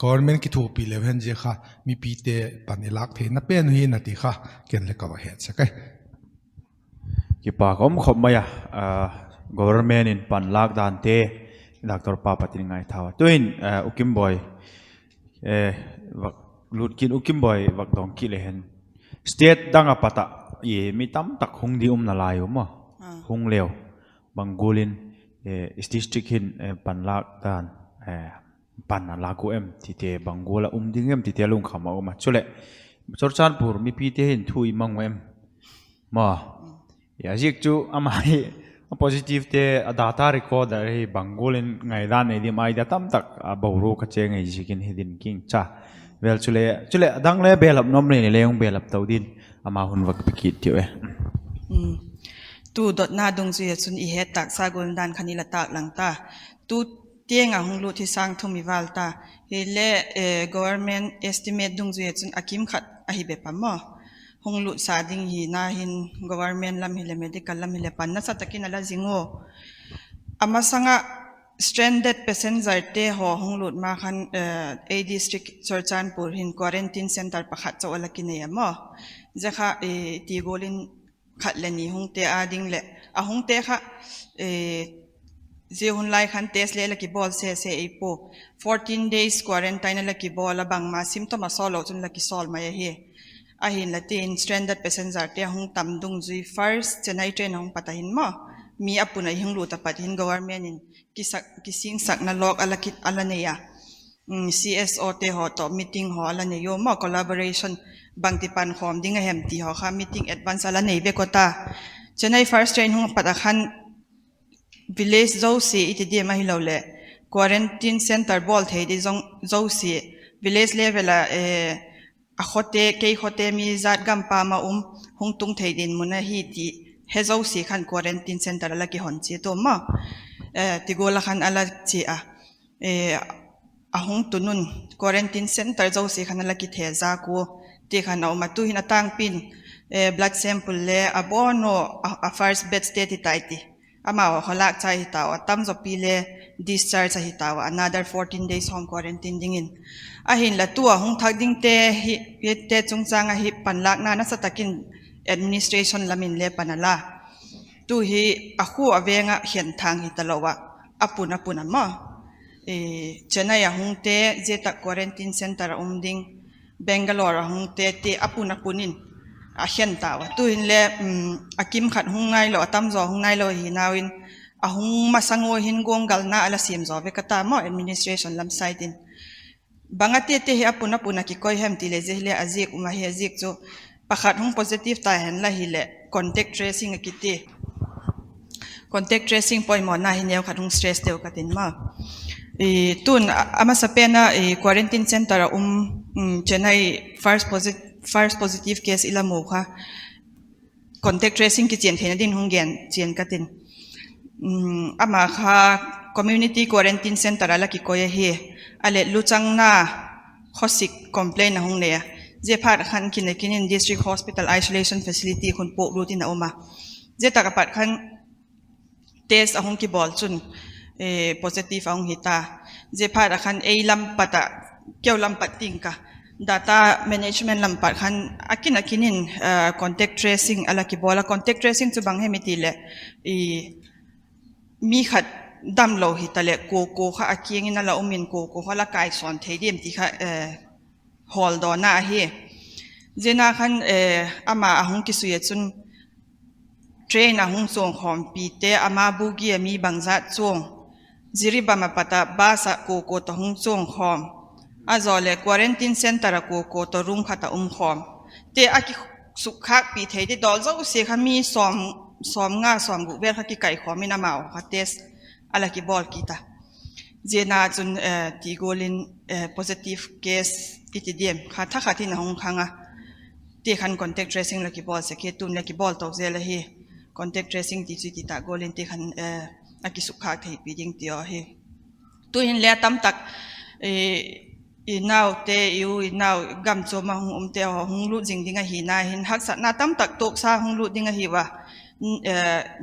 government kithuapi leu hen zia kha mipite pan i lâk theina pen u hi na ti kha ken le ka va hetsak ai. Kipâk um khawp mai a, government in pan lâk dante, Doctor pa pat in ngaithau a. Tu'hin U Kimboi, lût kit U Kimboi, vak dong kit le hen, state dang a pat ah mi tamtak hung di um nalai u maw, hung leu, bang gual in district hin pan lâk dan pan a lâk u em tite, bang gual ah um ding em tite lungkham a um a. Chuleh Churachandpur mipite hin thu i mang u em maw? A ziak chu ama hi a positivete a data recorder hi bang gual in ngaidan nei diam, idea tamtak a boruak a chêng ahi ziakin hi din king cha. Vel chuleh, chuleh a dang le belap nuam le ni le hung belap to din ama hun vak pe kit tiu e. Tu dotna dungzui ah chun i het tâksa gual dan khan i la tâk lang ta. Tu tiang ah hung lût hi sâng thum i vâl ta. Hile government estimate dungzui ah chun a kim khat ahi bep a maw, hung lûtsa ding hina hin government lam hileh medical lam hileh pan nasa tak in a la zing u. A masang ah Stranded passengerte haw hung lut ma khan, ei district Churachandpur hin quarantine centre pakhat chau a la kinei a maw. Zia kha ti gual in khat le ni hungte â ding leh a hungte kha, zia hun lai khan test le la kibawl sese ei pua. Fourteen days quarantine a la kibawl a, bangma symptom a sawl lo chun la kisawl mai ahi. Ahinla tin stranded passengerte a hung tam dungzui first Chennai train a hung pat a hin maw, mi a pun a hung lut a pat hin government in kisingsakna lawk a la nei a, CSOte haw tawh meeting haw a la nei ua maw, collaboration bangti pankhawm ding a hem ti haw kha meeting advance a la nei vek uh ta. Chennai first train hung pat a khan village zosia i ti diam ahiloleh quarantine centre bawl thei di zosia, village level a, a khawte, kei khawte mi zat gam pâm a um, hung tung thei dinmun ahi ti he zosia khan quarantine centre a la kihon chiat ua maw. Ti gual a khan a la chia a, a hung tun un quarantine centre zosia khan a la kithezâk ua ti khan a um a. Tu'hin a tângpi'n blood sample le a bawn ua, a first batchte ti tai ti, amau kha lâkchai hi tau a, tamzaw pi le discharge ahi tau a, another fourteen days home quarantine dingin. Ahinla tu a hung thak dingte hi, te chungchâng ah hi panlâkna nasa tak in administration lam in le pan a la. Tu hi a khua a veng ah khen thâng hi talo ah, a pun a pun a maw, Chennai a hungte zia tak quarantine centre a um ding, Bangalore a hungte ti a pun a pun in a khen tau a. Tu'hin le a kim khat hung ngailo, a tamzaw hung ngailo ahi nau in, a hung masang ua hin guanggalna a la siam zaw vek a ta maw administration lam side in. Bang a ti ti hi a pun a pun a kikoi hem ti leh zia hile a ziak um ahi. A ziak chu pakhat hung positive ta hen la hileh contact tracing a kiti. Contact tracing poimawna hi neu khat hung stress teu ka tin maw. Tun a masapen a quarantine centre a um, Chennai first positive case i la mu kha contact tracing kichian theina dingin hung gen chian ka tin. Ama kha community quarantine centre a la kikoi ahi. A leh luchangna, khawsik complain a hung nei a, zia phat khan kin a kin in district hospital isolation facility khun puaklut in a um a. Zia tak a pat khan test a hung kibawl chun positive a hung hi ta. Zia phat a khan ei lam pat ah, keu lam pat ting ka, data management lam pat khan a kin a kin in contact tracing a la kibawl a. Contact tracing chu bang hem i ti leh, mi khat damlo hitaleh kua kua kha a kiang in a la um in kua kua kha la kaisawn thei diam ti kha hawldawna ahi. Zia na khan ama a hung kisui a chun train a hung chuang khawmpite ama bogie a mi bangzat chuang, Jiribam a pat ah bus ah kua kua tawh hung chuang khawm, a zaw leh quarantine centre ah kua kua tawh room khat ah um khawm, ti a kisukkhâkpi thei di dawl zosia kha mi sawmnga sawmguk vel kha kikaikhawm in amau kha test a la kibawl kit a. Zia na chun ti gual in positive case i ti diam kha thakhat in a hung khang a, ti khan contact tracing la kibawl sek hi, tun le kibawl to zel ahi. Contact tracing ti chu i ti tak gual in ti khan a kisukkhâk theipi ding ti ahi. Tu'hin le a tamtak i naute, i u i nau gam chuam a hung umte haw hung lût zing ding ahina hin haksatna tamtak tuaksa hung lût ding ahiu a,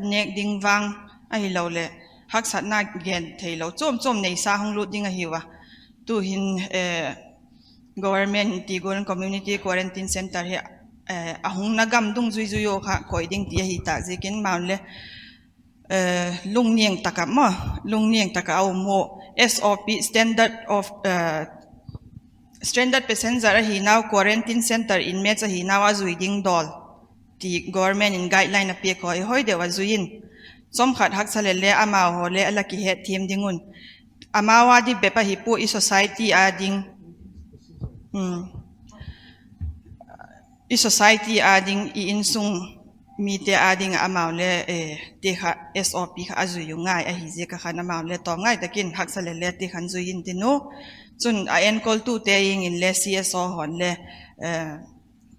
nêk ding vang ahiloleh haksatna gen theilo chuam chuam neisa hung lût ding ahiu a. Tu'hin government ti gual in community quarantine centre hi a hungna gam dungzui zui ua kha koi ding ti ahi tak ziakin maw le, lungniang tak ah maw, lungniang tak ah a um u, SOP, standard passenger ahi nau, quarantine centre inmates ahi nau a zui ding dawl ti government in guideline a piak haw hi hoi deu a zui in, chawmkhat haksa leh le amau haw le a la kihetthiam ding un. Amau â ding bep ahi pua, i society â ding, i society â ding, i insung mite â ding ah amau le ti kha SOP kha a zui u ngai ahi ziak a khan amau le tawm ngai tak in haksa leh le ti khan zui in tin u. Chun a enkoltute ing in le CSO haw'n le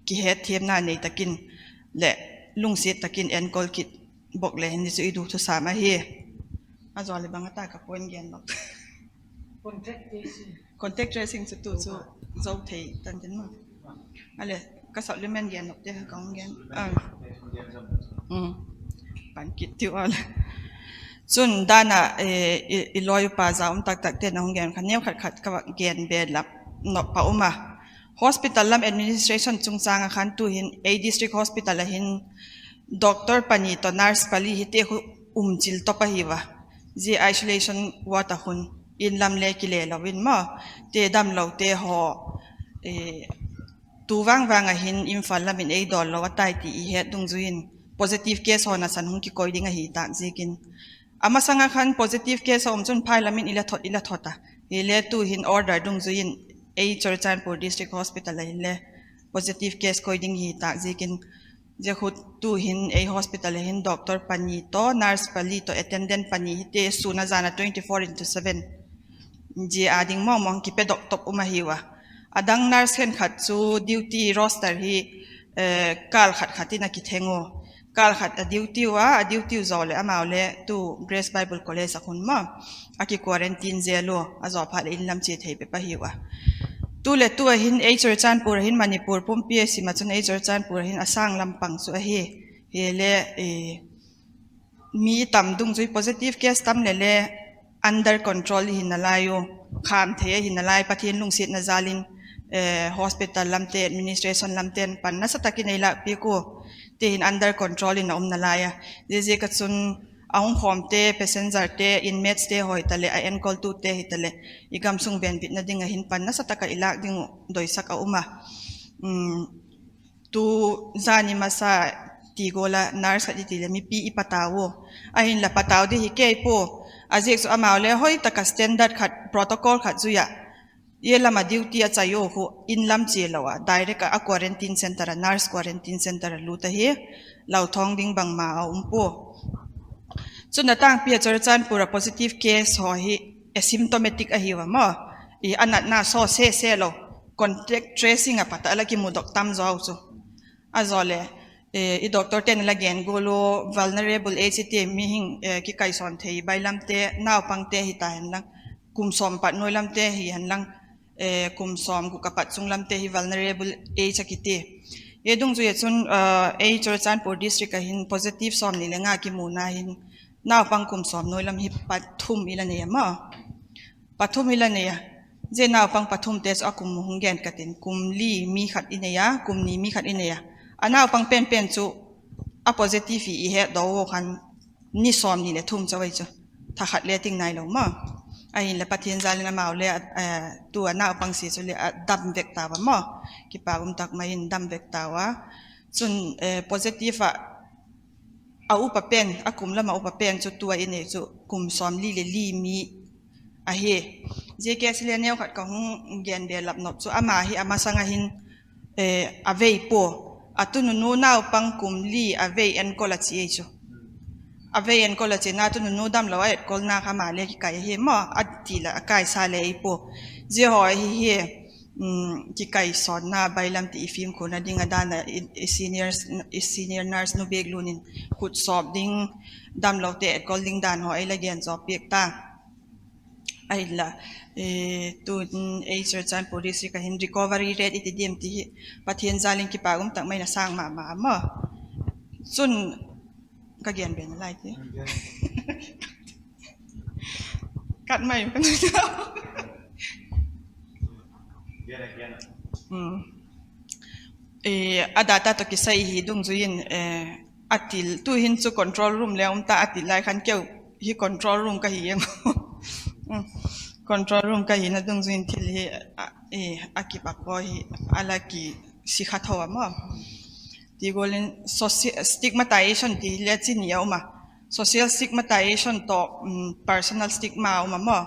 kihetthiamna nei tak in leh lungsiat tak in enkol kit bawk le hin ni chu i du thusam ahi. A zaw leh bang a ta ka point gen lo, contact tracing chu tu chu zo thei tan tin maw. A leh ka supplement gen lote kha ka hung gen pan kit tiu a leh Chun dan ah i lawi upa za um tak takte'n a hung gen kha neu khat khat ka gen belap nop a um a. Hospital lam administration chungchâng ah khan tu'hin ei district hospital ah hin doctor pani tawh nurse pali hite khu um chil top ahiu a. Zia isolation ward ah khun in lam le kile lo in maw, te damlote haw tu vang vang ah hin Imphal lam in ei dawl lo a tai ti i het dungzui in positive case haw nasan hung kikoi ding ahi tâk ziakin, a masang ah khan positive case a um chun phai lam in i la thot i la thot a, hile tu'hin order dungzui in ei Churachandpur District Hospital ah hinle positive case koi ding hi tâk ziakin, zia khu tu'hin ei hospital ah hin doctor pani tawh nurse pali tawh attendant pani hite sûn a zan a twenty four into seven zia â ding mawngmawng kipedok top um ahiu a. A dang nurse khenkhat chu duty roster hi kâl khat khat in a kitheng u. Kâl khat a duty ua, a duty zaw leh amau le tu Grace Bible College ah khun maw a kiquarantine zel ua, a zaw phat leh in lam chia thei bep ahiu a. Tu leh tu ah hin ei Churachandpur ah hin Manipur pumpi a sim ah chun ei Churachandpur ah hin a sâng lam pang chu ahi. Hile mi tam dungzui positive case tam leh le under control i hi nalai u, kham thei ahi nalai, Pathian lungsiatna jâl in hospital lamte administration lamte'n pan nasa tak in ei lâkpiak ua, tihin under control in a um nalai a. Ziaziak ah chun a hung khawmte passengerte inmateste haw hitaleh a enkoltute hitaleh i gamsung venbitna ding ah hin pan nasa tak ah i lâk ding uh doisak a um a. Tu zani masa ti gual ah nurse khat i ti leh mipi i patau u, ahinla patau di hi kei pua. A ziak chu amau le hoi tak ah standard khat protocol khat zui ah i lam ah duty a chai u khu in lam chia lo ah direct ah a quarantine centre ah, nurse quarantine centre ah lût ahi. Lauthawng ding bangma a um pua. Chun a tângpi ah Churachandpur ah positive case haw hi asymptomatic ahiu a maw, a natna saw sese lo, contact tracing ah pat ah la kimudok tam zaw chu. A zaw leh i doctorte'n la gen gual u vulnerable age ti mihing kikaisawn thei bailamte, naupangte hita henlang, kum sawm pat nuai lamte hi henlang, kum sawm guk a pat chung lamte hi vulnerable age a kiti. Hi dungzui ah chun ei Churachandpur district ah hin positive sawmni le nga kimuna hin naupang kum sawm nuai lam hi pathum i la nei a maw, pathum i la nei a. Zia naupang pathumte chu a kum hung gen ka tin, kum li mi khat i nei a, kum ni mi khat i nei a. A naupang penpen chu a positive hi i hetdaw u khan ni sawmni leh thum chau ahi chu, tha khat le ting nailo maw. Ahinla Pathian jâl in amau le tu a naupang sia chu le a dam vek tau a maw, kipak um tak mai in dam vek tau a. Chun positive ah a upa pen, a kum lam ah upa pen chu tu a i nei chu kum sawmli leh li mi ahi. Zia case le neu khat ka hung gen belap nop chu ama hi a masang ah hin a vei pua, a tununu naupang kum li a vei enkol a chia ei chu. A vei enkol a chiana tununu damlo a etkolna kha ama le kikai ahi maw, a ti la a kaisa le ei pua. Zia haw ahi hi, kikaisawnna bailam ti i fimkhurna ding a dan ah senior nurse nu Biaklun in khutsawp ding, damlote etkol ding dan haw ei la gen zaw piak ta. Ahinla tun ei Churachandpur district ah hin recovery rate i ti diam ti hi Pathian jâl in kipak um tak mai in a sâng ma ma a maw. Chun ka gen ben a lai ti, kat mai ka a data tawh kisai hi dungzui in, a til tu'hin chu control room le um ta, a til lai khan keu hi control room ka hi em, control room ka hina dungzui in thil hi a kipak haw hi a la kisikha tho a maw. Ti gual in stigmatization ti le chi ni a um a, social stigmatization tawh personal stigma a um a maw.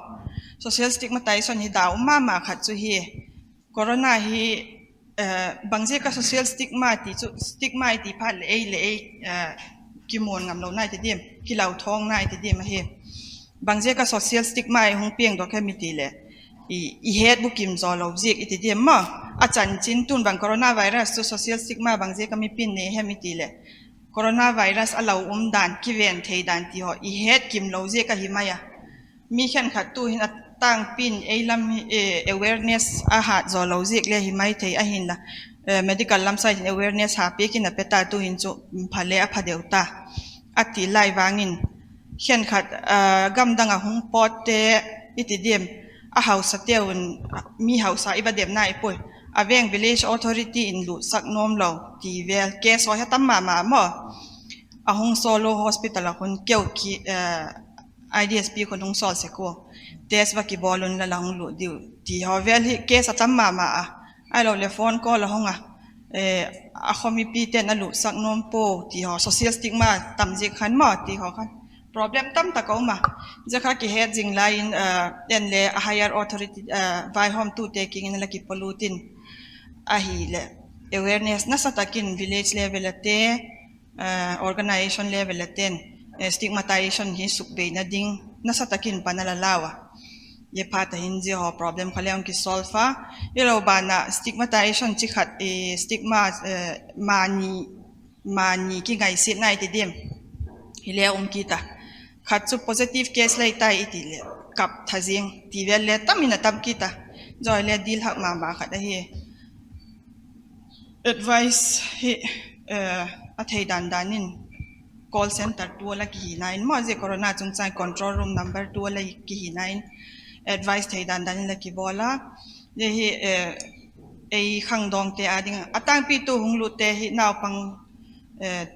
Social stigmatization hi da um ma ma khat chu hi, corona hi bangziak a social stigma ti chu, stigma i ti phat leh ei leh ei kimuan ngamlo nai ti diam, kilauthawng nai ti diam ahi. Bangziak a social stigma i hung piangdok hem i ti leh, i het bukim zaw lo ziak i ti diam maw. A chanchin tun bang coronavirus chu social stigma bangziak a mipi'n nei hem i ti leh, coronavirus a lo um dan, kiven thei dan ti haw i het kim lo ziak ahi mai a. Mi khenkhat tu'hin a tângpi'n ei lam awareness a hat zaw lo ziak le hi mai thei, ahinla medical lam side in awareness ha piak in a pe ta, tu'hin chu pha le a pha deu ta. A ti lai vang in Khenkhat, gamdang ah hung pawtte, i ti diam, a hausate un, mi hausa i va dem nai puai. A veng village authority in lutsak nuam lo ti vel case haw hi a tam ma ma maw. A hung sawl u hospital ah khun keu khi, I D S P khun hung sawl sek ua, test va kibawl unla la hung lut diu ti haw vel hi case a tam ma ma a. Ahiloleh phone call a hung a, a khaw mipite'n a lutsak nuam pua ti haw, social stigma tam ziak khan maw ti haw khan problem tam tak a um a. Zia kha kihet zing lai in, en le a higher authority, vaihawmtute kiang in a la kipolut in, ahileh awareness nasa tak in village level a te, organisation level a te'n stigmatization hi sukbeina ding nasa tak in pan a la lau a. Zia phat a hin zia haw problem kha le hung kisolve a. Hilo ban ah stigmatization chi khat, stigma, mani, mani kingaisiatna i ti diam, hile um kit a. Khat chu positive case lei tai i ti leh kap tha zing ti vel le tam in a tam kit a. Zia le dil hak ma ma khat ahi. Advice hi a thei dan dan in call centre tu a la kihina in maw, zia corona chungchâng control room number tu a la kihina in advice thei dan dan in la kibawl a. Zia hi ei khangdawngte â ding a tângpi tu hung lutte hi naupang,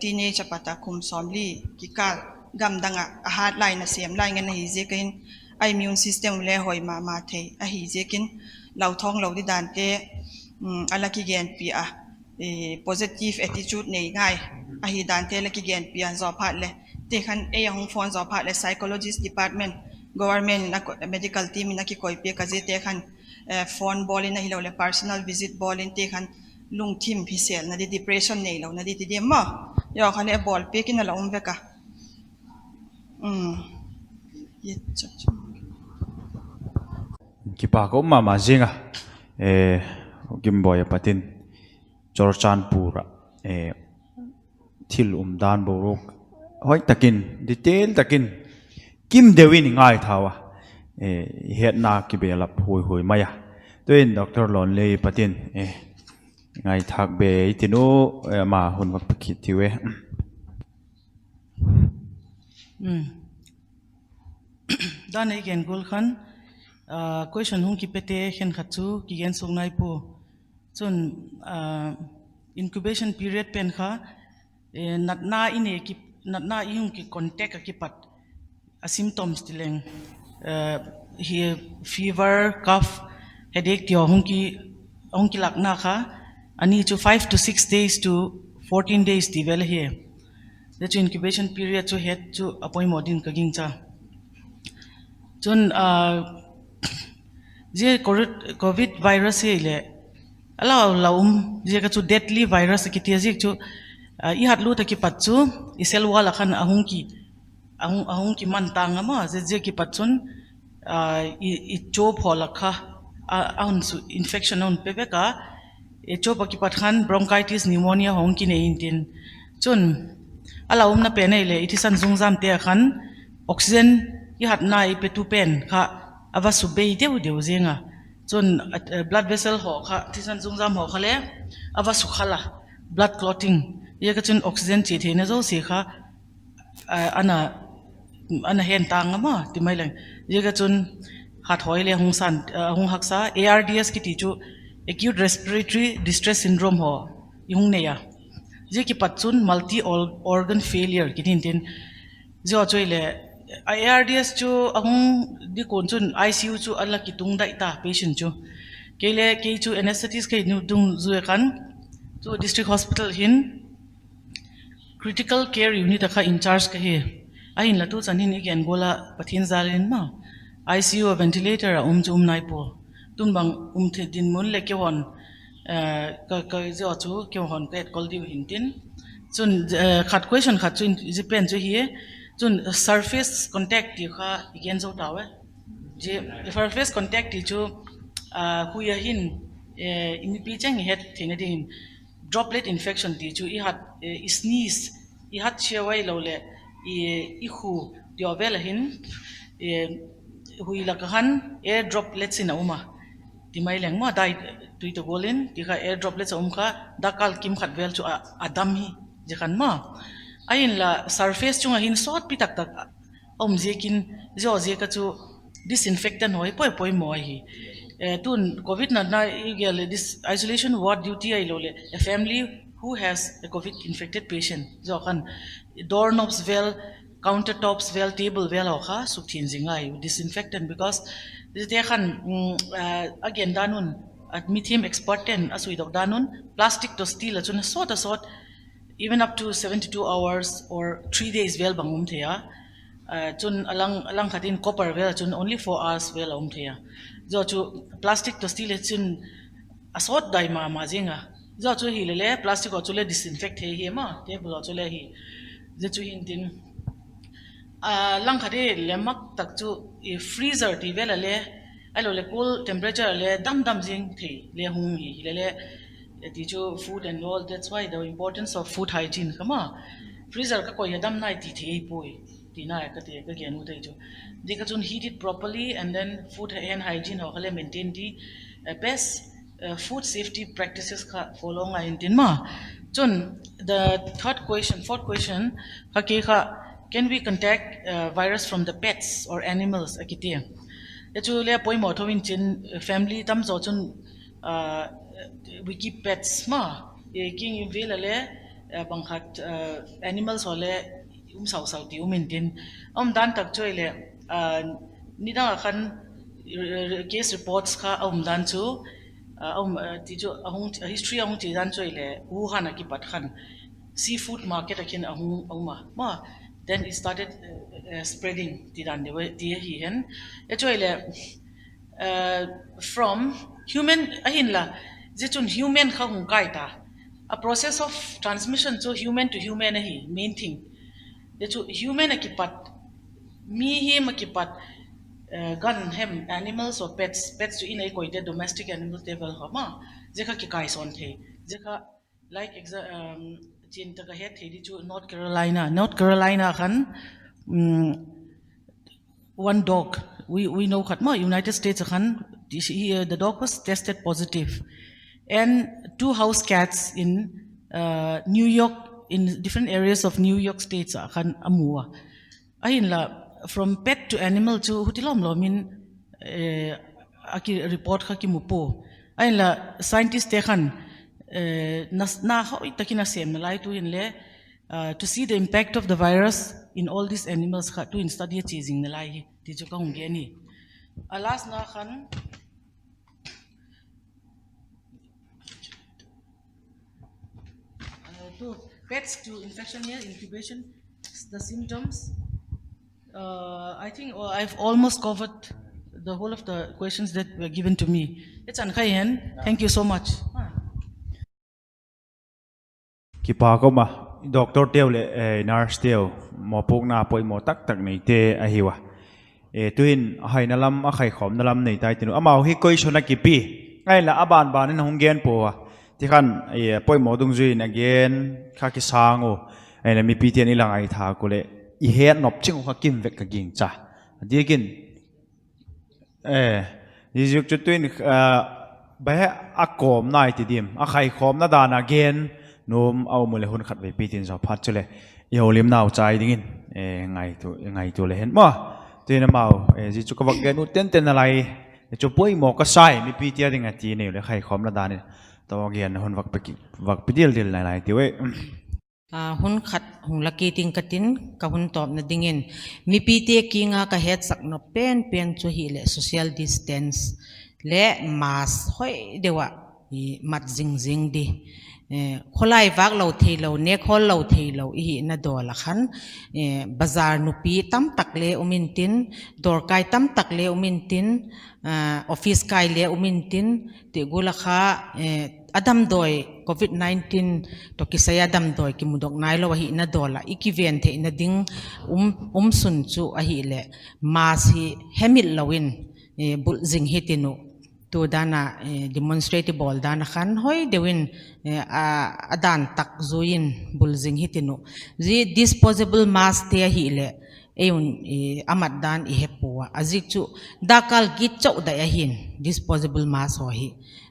teenage a pat a kum sawmli kikâl, gamdang ah a hat lai, nasêm lai ngen ahi ziak in, a immune system le hoi ma ma thei ahi ziakin, lauthawng lo di dante a la kigenpi a, positive attitude nei ngai ahi dante la kigenpi a, zaw phat leh, ti khan ei a hung phone zaw phat leh psychologist department, government in medical team in a kikoipiak a, ziate khan phone bawl in ahiloleh personal visit bawl in ti khan lungthim hisêlna di, depression neilona di ti diam maw, zia kha le bawlpiak in a la um vek a. Kipak um ma ma zing a, Gimboi a pat in Churachandpur ah thil umdan boruak hoi tak in detail tak in kim deu in i ngaithau a, i hetna kibelap huai huai mai a. Tu'in Doctor Lonlei pat in ngaithâk be i tin u, ama hun va pe kit tiu e. Dan ei gen gual khan, question hung kipete khenkhat chu kigen suak nai pua. Chun, incubation period pen kha, natna i hung kicontact ah kipat a symptoms ti leng, fever, cough, headache ti haw hung kilâkna kha, a ni chu five to six days to fourteen days ti vel ahi. Zia chu incubation period chu het chu a poimaw din ka gingcha. Chun, zia covid virus hileh a la la um, zia kha chu deadly virus a kiti a, ziak chu i hat lut ah kipat chu i cell wall ah khan a hung kiman tâng a maw, zia kipat chun i chuap haw lak kha a hun su infection a hun pe vek a, chuap ah kipat khan bronchitis, pneumonia haw hung kinei intin. Chun, a la umna pen ahileh i thisan zungzamte ah khan oxygen, i hatna i petu pen kha a va su bei deu deu zing a. Chun, blood vessel haw kha, thisan zungzam haw kha le a va su khal a, blood clotting. Zia kha chun oxygen chia theina zosia kha ana hen tâng a maw ti mai leng. Zia kha chun hat hawi le hung haksa, A R D S kiti chu acute respiratory distress syndrome haw i hung nei a. Zia kipat chun multi organ failure kiti intin. Zia chu ahileh, a ARDS chu a hung di kuan chun ICU chu a la kitung dai ta patient chu. Kei le kei chu anesthetist ka hi dungzui a khan, chu district hospital hin critical care unit a kha in charge ka hi. Ahinla tu chan hin i gen gual a Pathian jal in ma, ICU a ventilator a um chu um nai pua. Tun bang um thei dinmun leh keihawn, ka, ka zia chu keihawn ka etkol diu hintin. Chun, khat question khat chu zia pen chu hi, chun surface contact ti kha i gen zo tau e. Zia surface contact ti chu, hui a hin, i mipi cheng i het theina dingin droplet infection ti chu i hat, i sneeze, i hat chiau ahiloleh i khu ti a vel a hin, hui lak a khan air droplets in a um a, ti mai leng ma, dai tui tawh gual in ti kha air droplets a um kha, dakkal kim khat vel chu a dam hi, zia khan ma. Ahinla surface chung a hin sawtpi tak tak a um ziakin, zia ziak a chu disinfectant haw hi poi poimaw ahi. Tun covid natna i gel leh, isolation ward duty ahiloleh a family who has a covid infected patient zaw khan door knobs vel, counter tops vel, table vel haw kha sukthiang zing ahi disinfectant, because ziate khan a gen dan un, mithiam expert ten a suidok dan un plastic tawh steel ah chun a sawt a sawt, even up to seventy two hours or three days vel bang um thei a. Chun a lang khat in copper vel ah chun only four hours vel a um thei a. Zia chu plastic tawh steel ah chun a sawt dai ma ma zing a. Zia chu hile le plastic haw chu le disinfect thei hi ma, table haw chu le hi. Zia chu hintin, a lang khat i le mak tak chu freezer ti vel a le, ahiloleh cool temperature le dam dam zing thei le hung hi hile le, ti chu food and all, that's why the importance of food hygiene kha ma. Freezer ka koi a dam nai ti thei ei puai, tina ka ti ka gen u te chu. Zia kha chun heat it properly and then food, hand hygiene haw kha le maintain di, best food safety practices kha follow ngai intin ma. Chun the third question, fourth question kha kei kha, can we contact virus from the pets or animals a kiti. Zia chu le poimaw tho in chin, family tam zaw chun we keep pets ma, king in vel a le bang khat animals haw le um sau sau ti um intin, a um dan tak chu ahile, nidang a khan case reports kha a um dan chu, ti chu history a hung chia dan chu ahile Wuhan a kipat khan seafood market a khin a hung a um a ma, then it started spreading ti dan deu ti ahi hen. Zia chu ahile from human ahinla, zia chun human kha hung kai ta. A process of transmission chu human to human ahi main thing. Zia chu human a kipat, mi him a kipat, gan hem, animals or pets, pets chu in a i koite domestic animals te vel kha ma, zia kha kikaisawn thei. Zia kha like chin tak a het thei di chu North Carolina, North Carolina khan one dog, we know khat ma, United States a khan, the dog was tested positive and two house cats in New York, in different areas of New York States ah khan a mu a. Ahinla from pet to animal chu huti lawm lawm in a report kha kimu pua. Ahinla scientist te khan na hoi tak in a sêmna lai tu'hin le, to see the impact of the virus in all these animals kha tu'hin study a chia zingna lai hi ti chu ka hung gen hi. A last na khan to pets to infection here, incubation, the symptoms. I think I've almost covered the whole of the questions that were given to me. It's an khai hen. Thank you so much. Kipak um a, doctor teu leh nurse teu, mawpuakna poimaw tak tak neite ahiu a. Tu'hin a haina lam, a khaikhawmna lam nei tai tin u, amau hi question a kipi, ahinla a ban ban in a hung gen pua a. Ti khan poimaw dungzui in a gen kha kisâng u, ahinla mipite'n i la ngaithâk u leh i het nop ching uh kha kim vek ka gingcha. A diak in, ziaziak chu tu'hin bang a kawm nai ti diam, a khaikhawmna dan a gen nuam a um u leh hun khat vei pi tin zaw phat chuleh i holimnau chai dingin ngaitua le hen maw. Tu'hin amau, zia chu ka vak gen u tenten nalai chu poimaw ka sai, mipite a ding a ti nei u leh khaikhawmna dan in tawh a gen hun vak pe dil dil nalai tiu e. Hun khat hung la kit ing ka tin, ka hun tawpna dingin mipite kiang a ka hetsak nop pen pen chu hileh social distance leh mask hoi deu ah mat zing zing di. Khawlai vâk lo theilo, nêkhawl lo theilo i hihna dawl ah khan bazar nupi tamtak le um intin, dawrkai tamtak le um intin, office kai le um intin, ti gual a kha a damdawi covid nineteen tawh kisai a damdawi kimudok nailo ahihna dawl ah i kiven theina ding um sun chu ahileh mask hi hemil lo in bulh zing hitin uh. Tu dan a demonstrate bawl dan a khan hoi deu in a dan tak zui in bulh zing hitin uh. Zia disposable mask te ahileh ei un a mat dan i he pua a, a ziak chu dakkal git chau dai ahi'n disposable mask haw hi.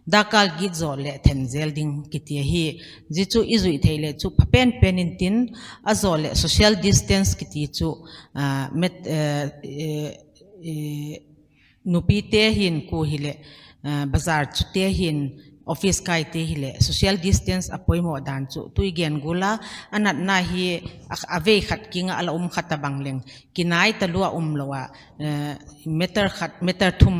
dakkal git zaw leh then zel ding kiti ahi. Zia chu i zuih thei leh chu pha pen pen intin, a zaw leh social distance kiti chu, nupite hin kua hileh, bazar chute hin, office kaite hileh social distance a poimaw dan chu tu i gen gual a, a natna hi a vei khat kiang ah a la um kha ta bang leng, kinai talua umlo ah, meter khat meter thum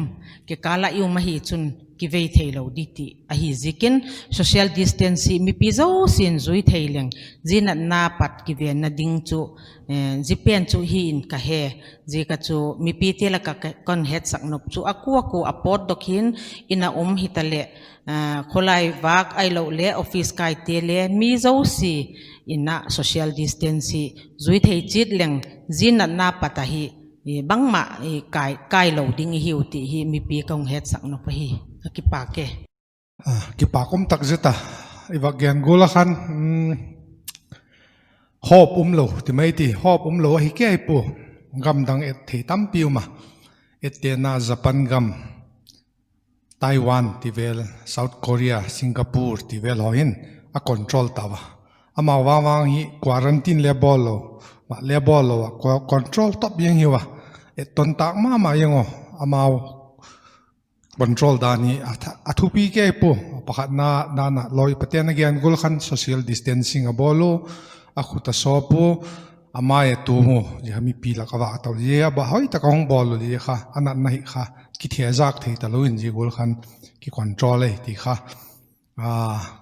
kikâl ah i um ahi chun kivei theilo di ti ahi ziakin, social distance hi mipi zosia'n zui thei leng, zia natna pat kivenna ding chu, zia pen chu hi in ka he. Zia ka chu mipite lak ah ka, ka hun hetsak nop chu a kua kua a pawtdok hin, in a um hitaleh, khawlai vâk ahiloleh office kaite le mi zosia in a social distance hi zui thei chiat leng, zia natna pat ahi, bangma kailo ding i hiu ti hi mipi ka hung hetsak nop ahi. Ka kipâk e. Kipâk um tak zet a, i vak gen gual a khan, hope umlo ti mai ti, hope umlo ahi kei pua. Gam dang et thei tampi um a, ettena Japan gam, Taiwan ti vel, South Korea, Singapore ti vel haw hin a control tau a. Amau vang vang hi quarantine le bawl lo, ma le bawl lo a, control top ziang hiu a, etton tâk ma ma ziang a, amau control dan hi a thupi kei pua. Pakhatna dan ah lawi pate'n a gen gual khan social distancing a bawl u, a khut a sawp u, a mai a tuam u, zia kha mipi lak a vâk tau, zia a ba hoi tak a hung bawl u, zia kha a natna hi kha kithezâk thei talo in zia gual khan kicontrol ei ti kha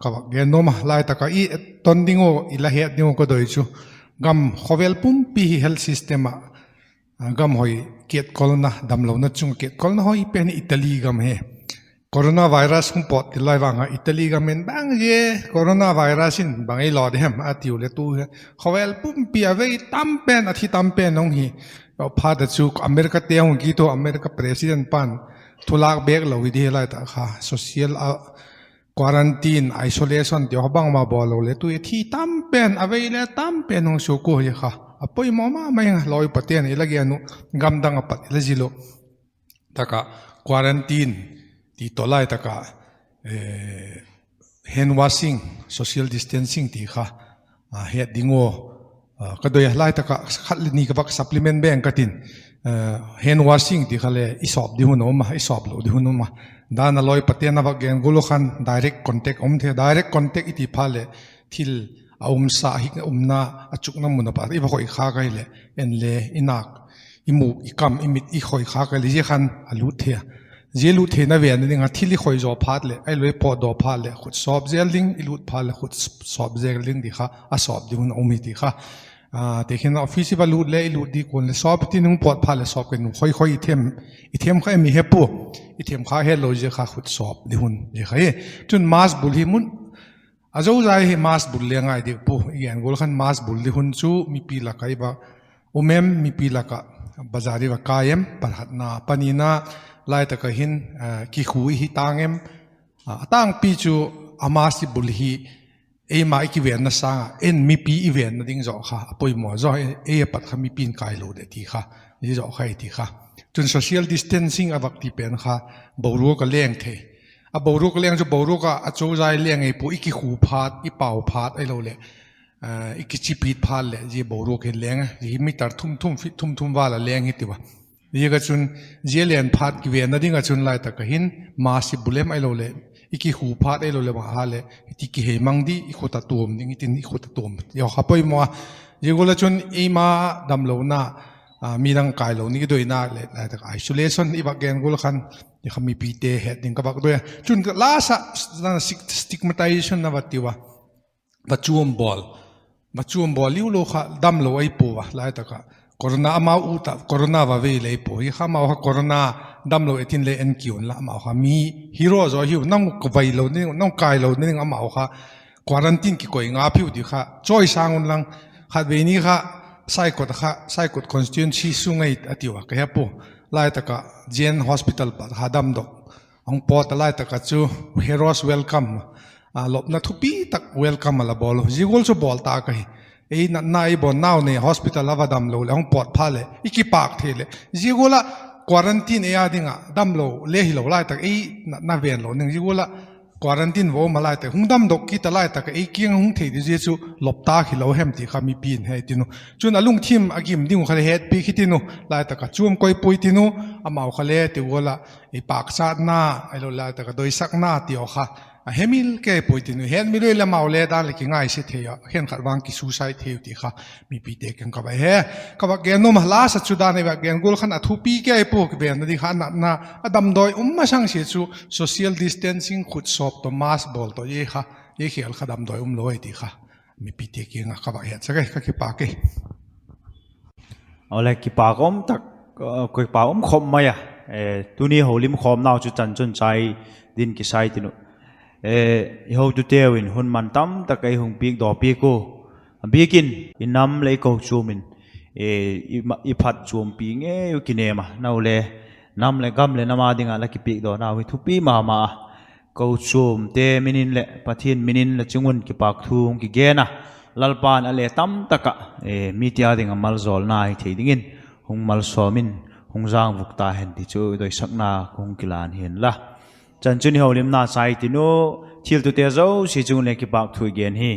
ka vak gen nuam a. Lai tak ah i etton ding uh, i la het ding uh ka doi chu, gam khawvel pumpi hi health system ah gam hoi, kiatkolna, damlona chung ah kiatkolna hoi pen hi Italy gam hi. Coronavirus hung pawt ti lai vang a Italy gam in bang zia coronavirus in bang ei law di hem a tiu le tu hi, khawvel pumpi a vei tam pen, a thi tam pen hung hi. Phat a chu Americate hung kit u, America president pa'n thu lâk bêk lo hi di hi lai tak kha social quarantine, isolation ti kha bangma bawl lo le tu hi thi tam pen, a vei le tam pen hung suak u hi kha. A poimaw ma ma ing a, lawi pate'n i la gen u, gam dang a pat i la zil u tak ah quarantine ti tawh lai tak ah hand washing, social distancing ti kha het ding u ka doi a. Lai tak ah khat le ni ka vak supplement beng ka tin, hand washing ti kha le i sawp di hun a um a, i sawp lo di hun a um a. Dan a lawi pate'n a vak gen gual u khan direct contact um thei, direct contact i ti phat leh thil a umsa hi, umna, a chukna mun a pat i va khoi khâk ahileh, en le i nâk, i mûk, i kam, i mit i khoi khâk ahileh zia khan a lût thei a. Zia lût theina venna ding ah thil i khoi zaw phat leh, ahiloleh pawtdaw phat leh khut sawp zel ding, i lût phat leh khut sawp zel ding ti kha a sawp di hun a um hi ti kha. Tekhin office i va lût le i lût di kuan leh sawp tin, hung pawt phat leh sawp kei nu khoi khoi i them, i them kha em i he pua, i them kha hetlo zia kha khut sawp di hun zia kha hi. Chun mask bul hi mun a zozai hi mask bul le ngai diak pua, i gen gual khan mask bul di hun chu mipi lak ah i va um em, mipi lak ah bazar i va kai em, pakhatna. Panina, lai tak ah hin kikhu i hi tâng em, a tângpi chu a mask i bul hi eima i kivenna sâng ah en mipi i venna ding zaw kha a poimaw zaw, ei a pat kha mipi'n kai lo de ti kha, zia zaw kha hi ti kha. Chun social distancing a vak ti pen kha boruak a leng thei. A boruak a leng chu boruak ah a chozai leng ei pua, i kikhu phat, i pau phat ahiloleh i kichipit phat leh zia boruak hin leng a, zia hi meter thum thum, feet thum thum val a leng hi tiu a. Ziak a chun zia len phat kivenna ding ah chun lai tak ah hin mask i bul em ahiloleh i kikhu phat ahiloleh bang a ha leh i ti kihei mang di, i khut a tuam ding i tin, i khut a tuam a kha poimaw a. Zia gual ah chun eima damlona, midang kailo ni kidoina leh lai tak isolation i vak gen gual khan, i kha mipite het ding ka vak doi a. Chun last ah stigmatization a va tiu a, va chuam bawl, va chuam bawl liu lo kha damlo ei pua a, lai tak ah corona amau ut ah corona va vei lei pua hi kha, amau kha corona damlo e tin le en kiun la, amau kha mi hero zaw hiu, nang vailo ding, nang kailo ding, amau kha quarantine kikoi ngap hiu ti kha chawisâng unlang, khatvei ni kha Saikot kha, Saikot constituency sung ei a tiu a ka he pua, lai tak ah Jain Hospital pat kha damdok hung pawt a, lai tak ah chu heroes welcome, lopna thupi tak welcome a la bawl u, zia gual chu bawl ta ka hi. Ei natna ei bawn nau nei hospital a va damlo leh hung pawt phat leh i kipâk thei leh, zia gual ah quarantine ei â ding ah damlo le hilo lai tak ei natna venlo ding, zia gual ah quarantine va um a lai tak, hung damdok kit a lai tak ah ei kiang a hung thei di zia chu lop tâk hilo hem ti kha mipi'n he tin u. Chun a lungthim a gim ding uh kha le hetpi kit in u, lai tak ah chuam koi puai tin u, amau kha le ti gual ah i pâkchatna, ahilo lai tak ah doisakna ti haw kha a hemil kei puai tin u, hetmil ui le amau le dan leh kingaisak thei a, khenkhat vang kisuicide thei u ti kha mipite kiang ka va he, ka va gen nuam a. Last a chu dan i va gen gual khan a thupi kei pua, kivenna di kha a natna, a damdawi um masang sia chu social distancing, khutsawp tawh mask bawl tawh, zia kha, zia khêl kha damdawi umlo ai ti kha mipite kiang ah ka va hetsak e, ka kipâk e. Awle, kipâk um tak, kipâk um khop mai a, tuni holim khawmnau chu chan chun chai din kisai tin u. I hotuteu in hun man tam tak ei hung piakdaw piak u, a biakin i nam leh i kochuam in i phatchuampi ngei u kinem a, nau le nam leh gam leh nam â ding ah la kipiakdawknau hi thupi ma ma a. Kochuamte min in leh Pathian min in la chung un kipâk thu hung kigen a, Lalpa'n a le tam tak ah mite â ding ah maljawlna hi thei dingin hung malsawm in, hung jangvuk ta hen ti chu doisakna ka hung kilân hi'n la. Chan chun i holimna chai tin u, thiltute zosia chung le kipâk thu i gen hi.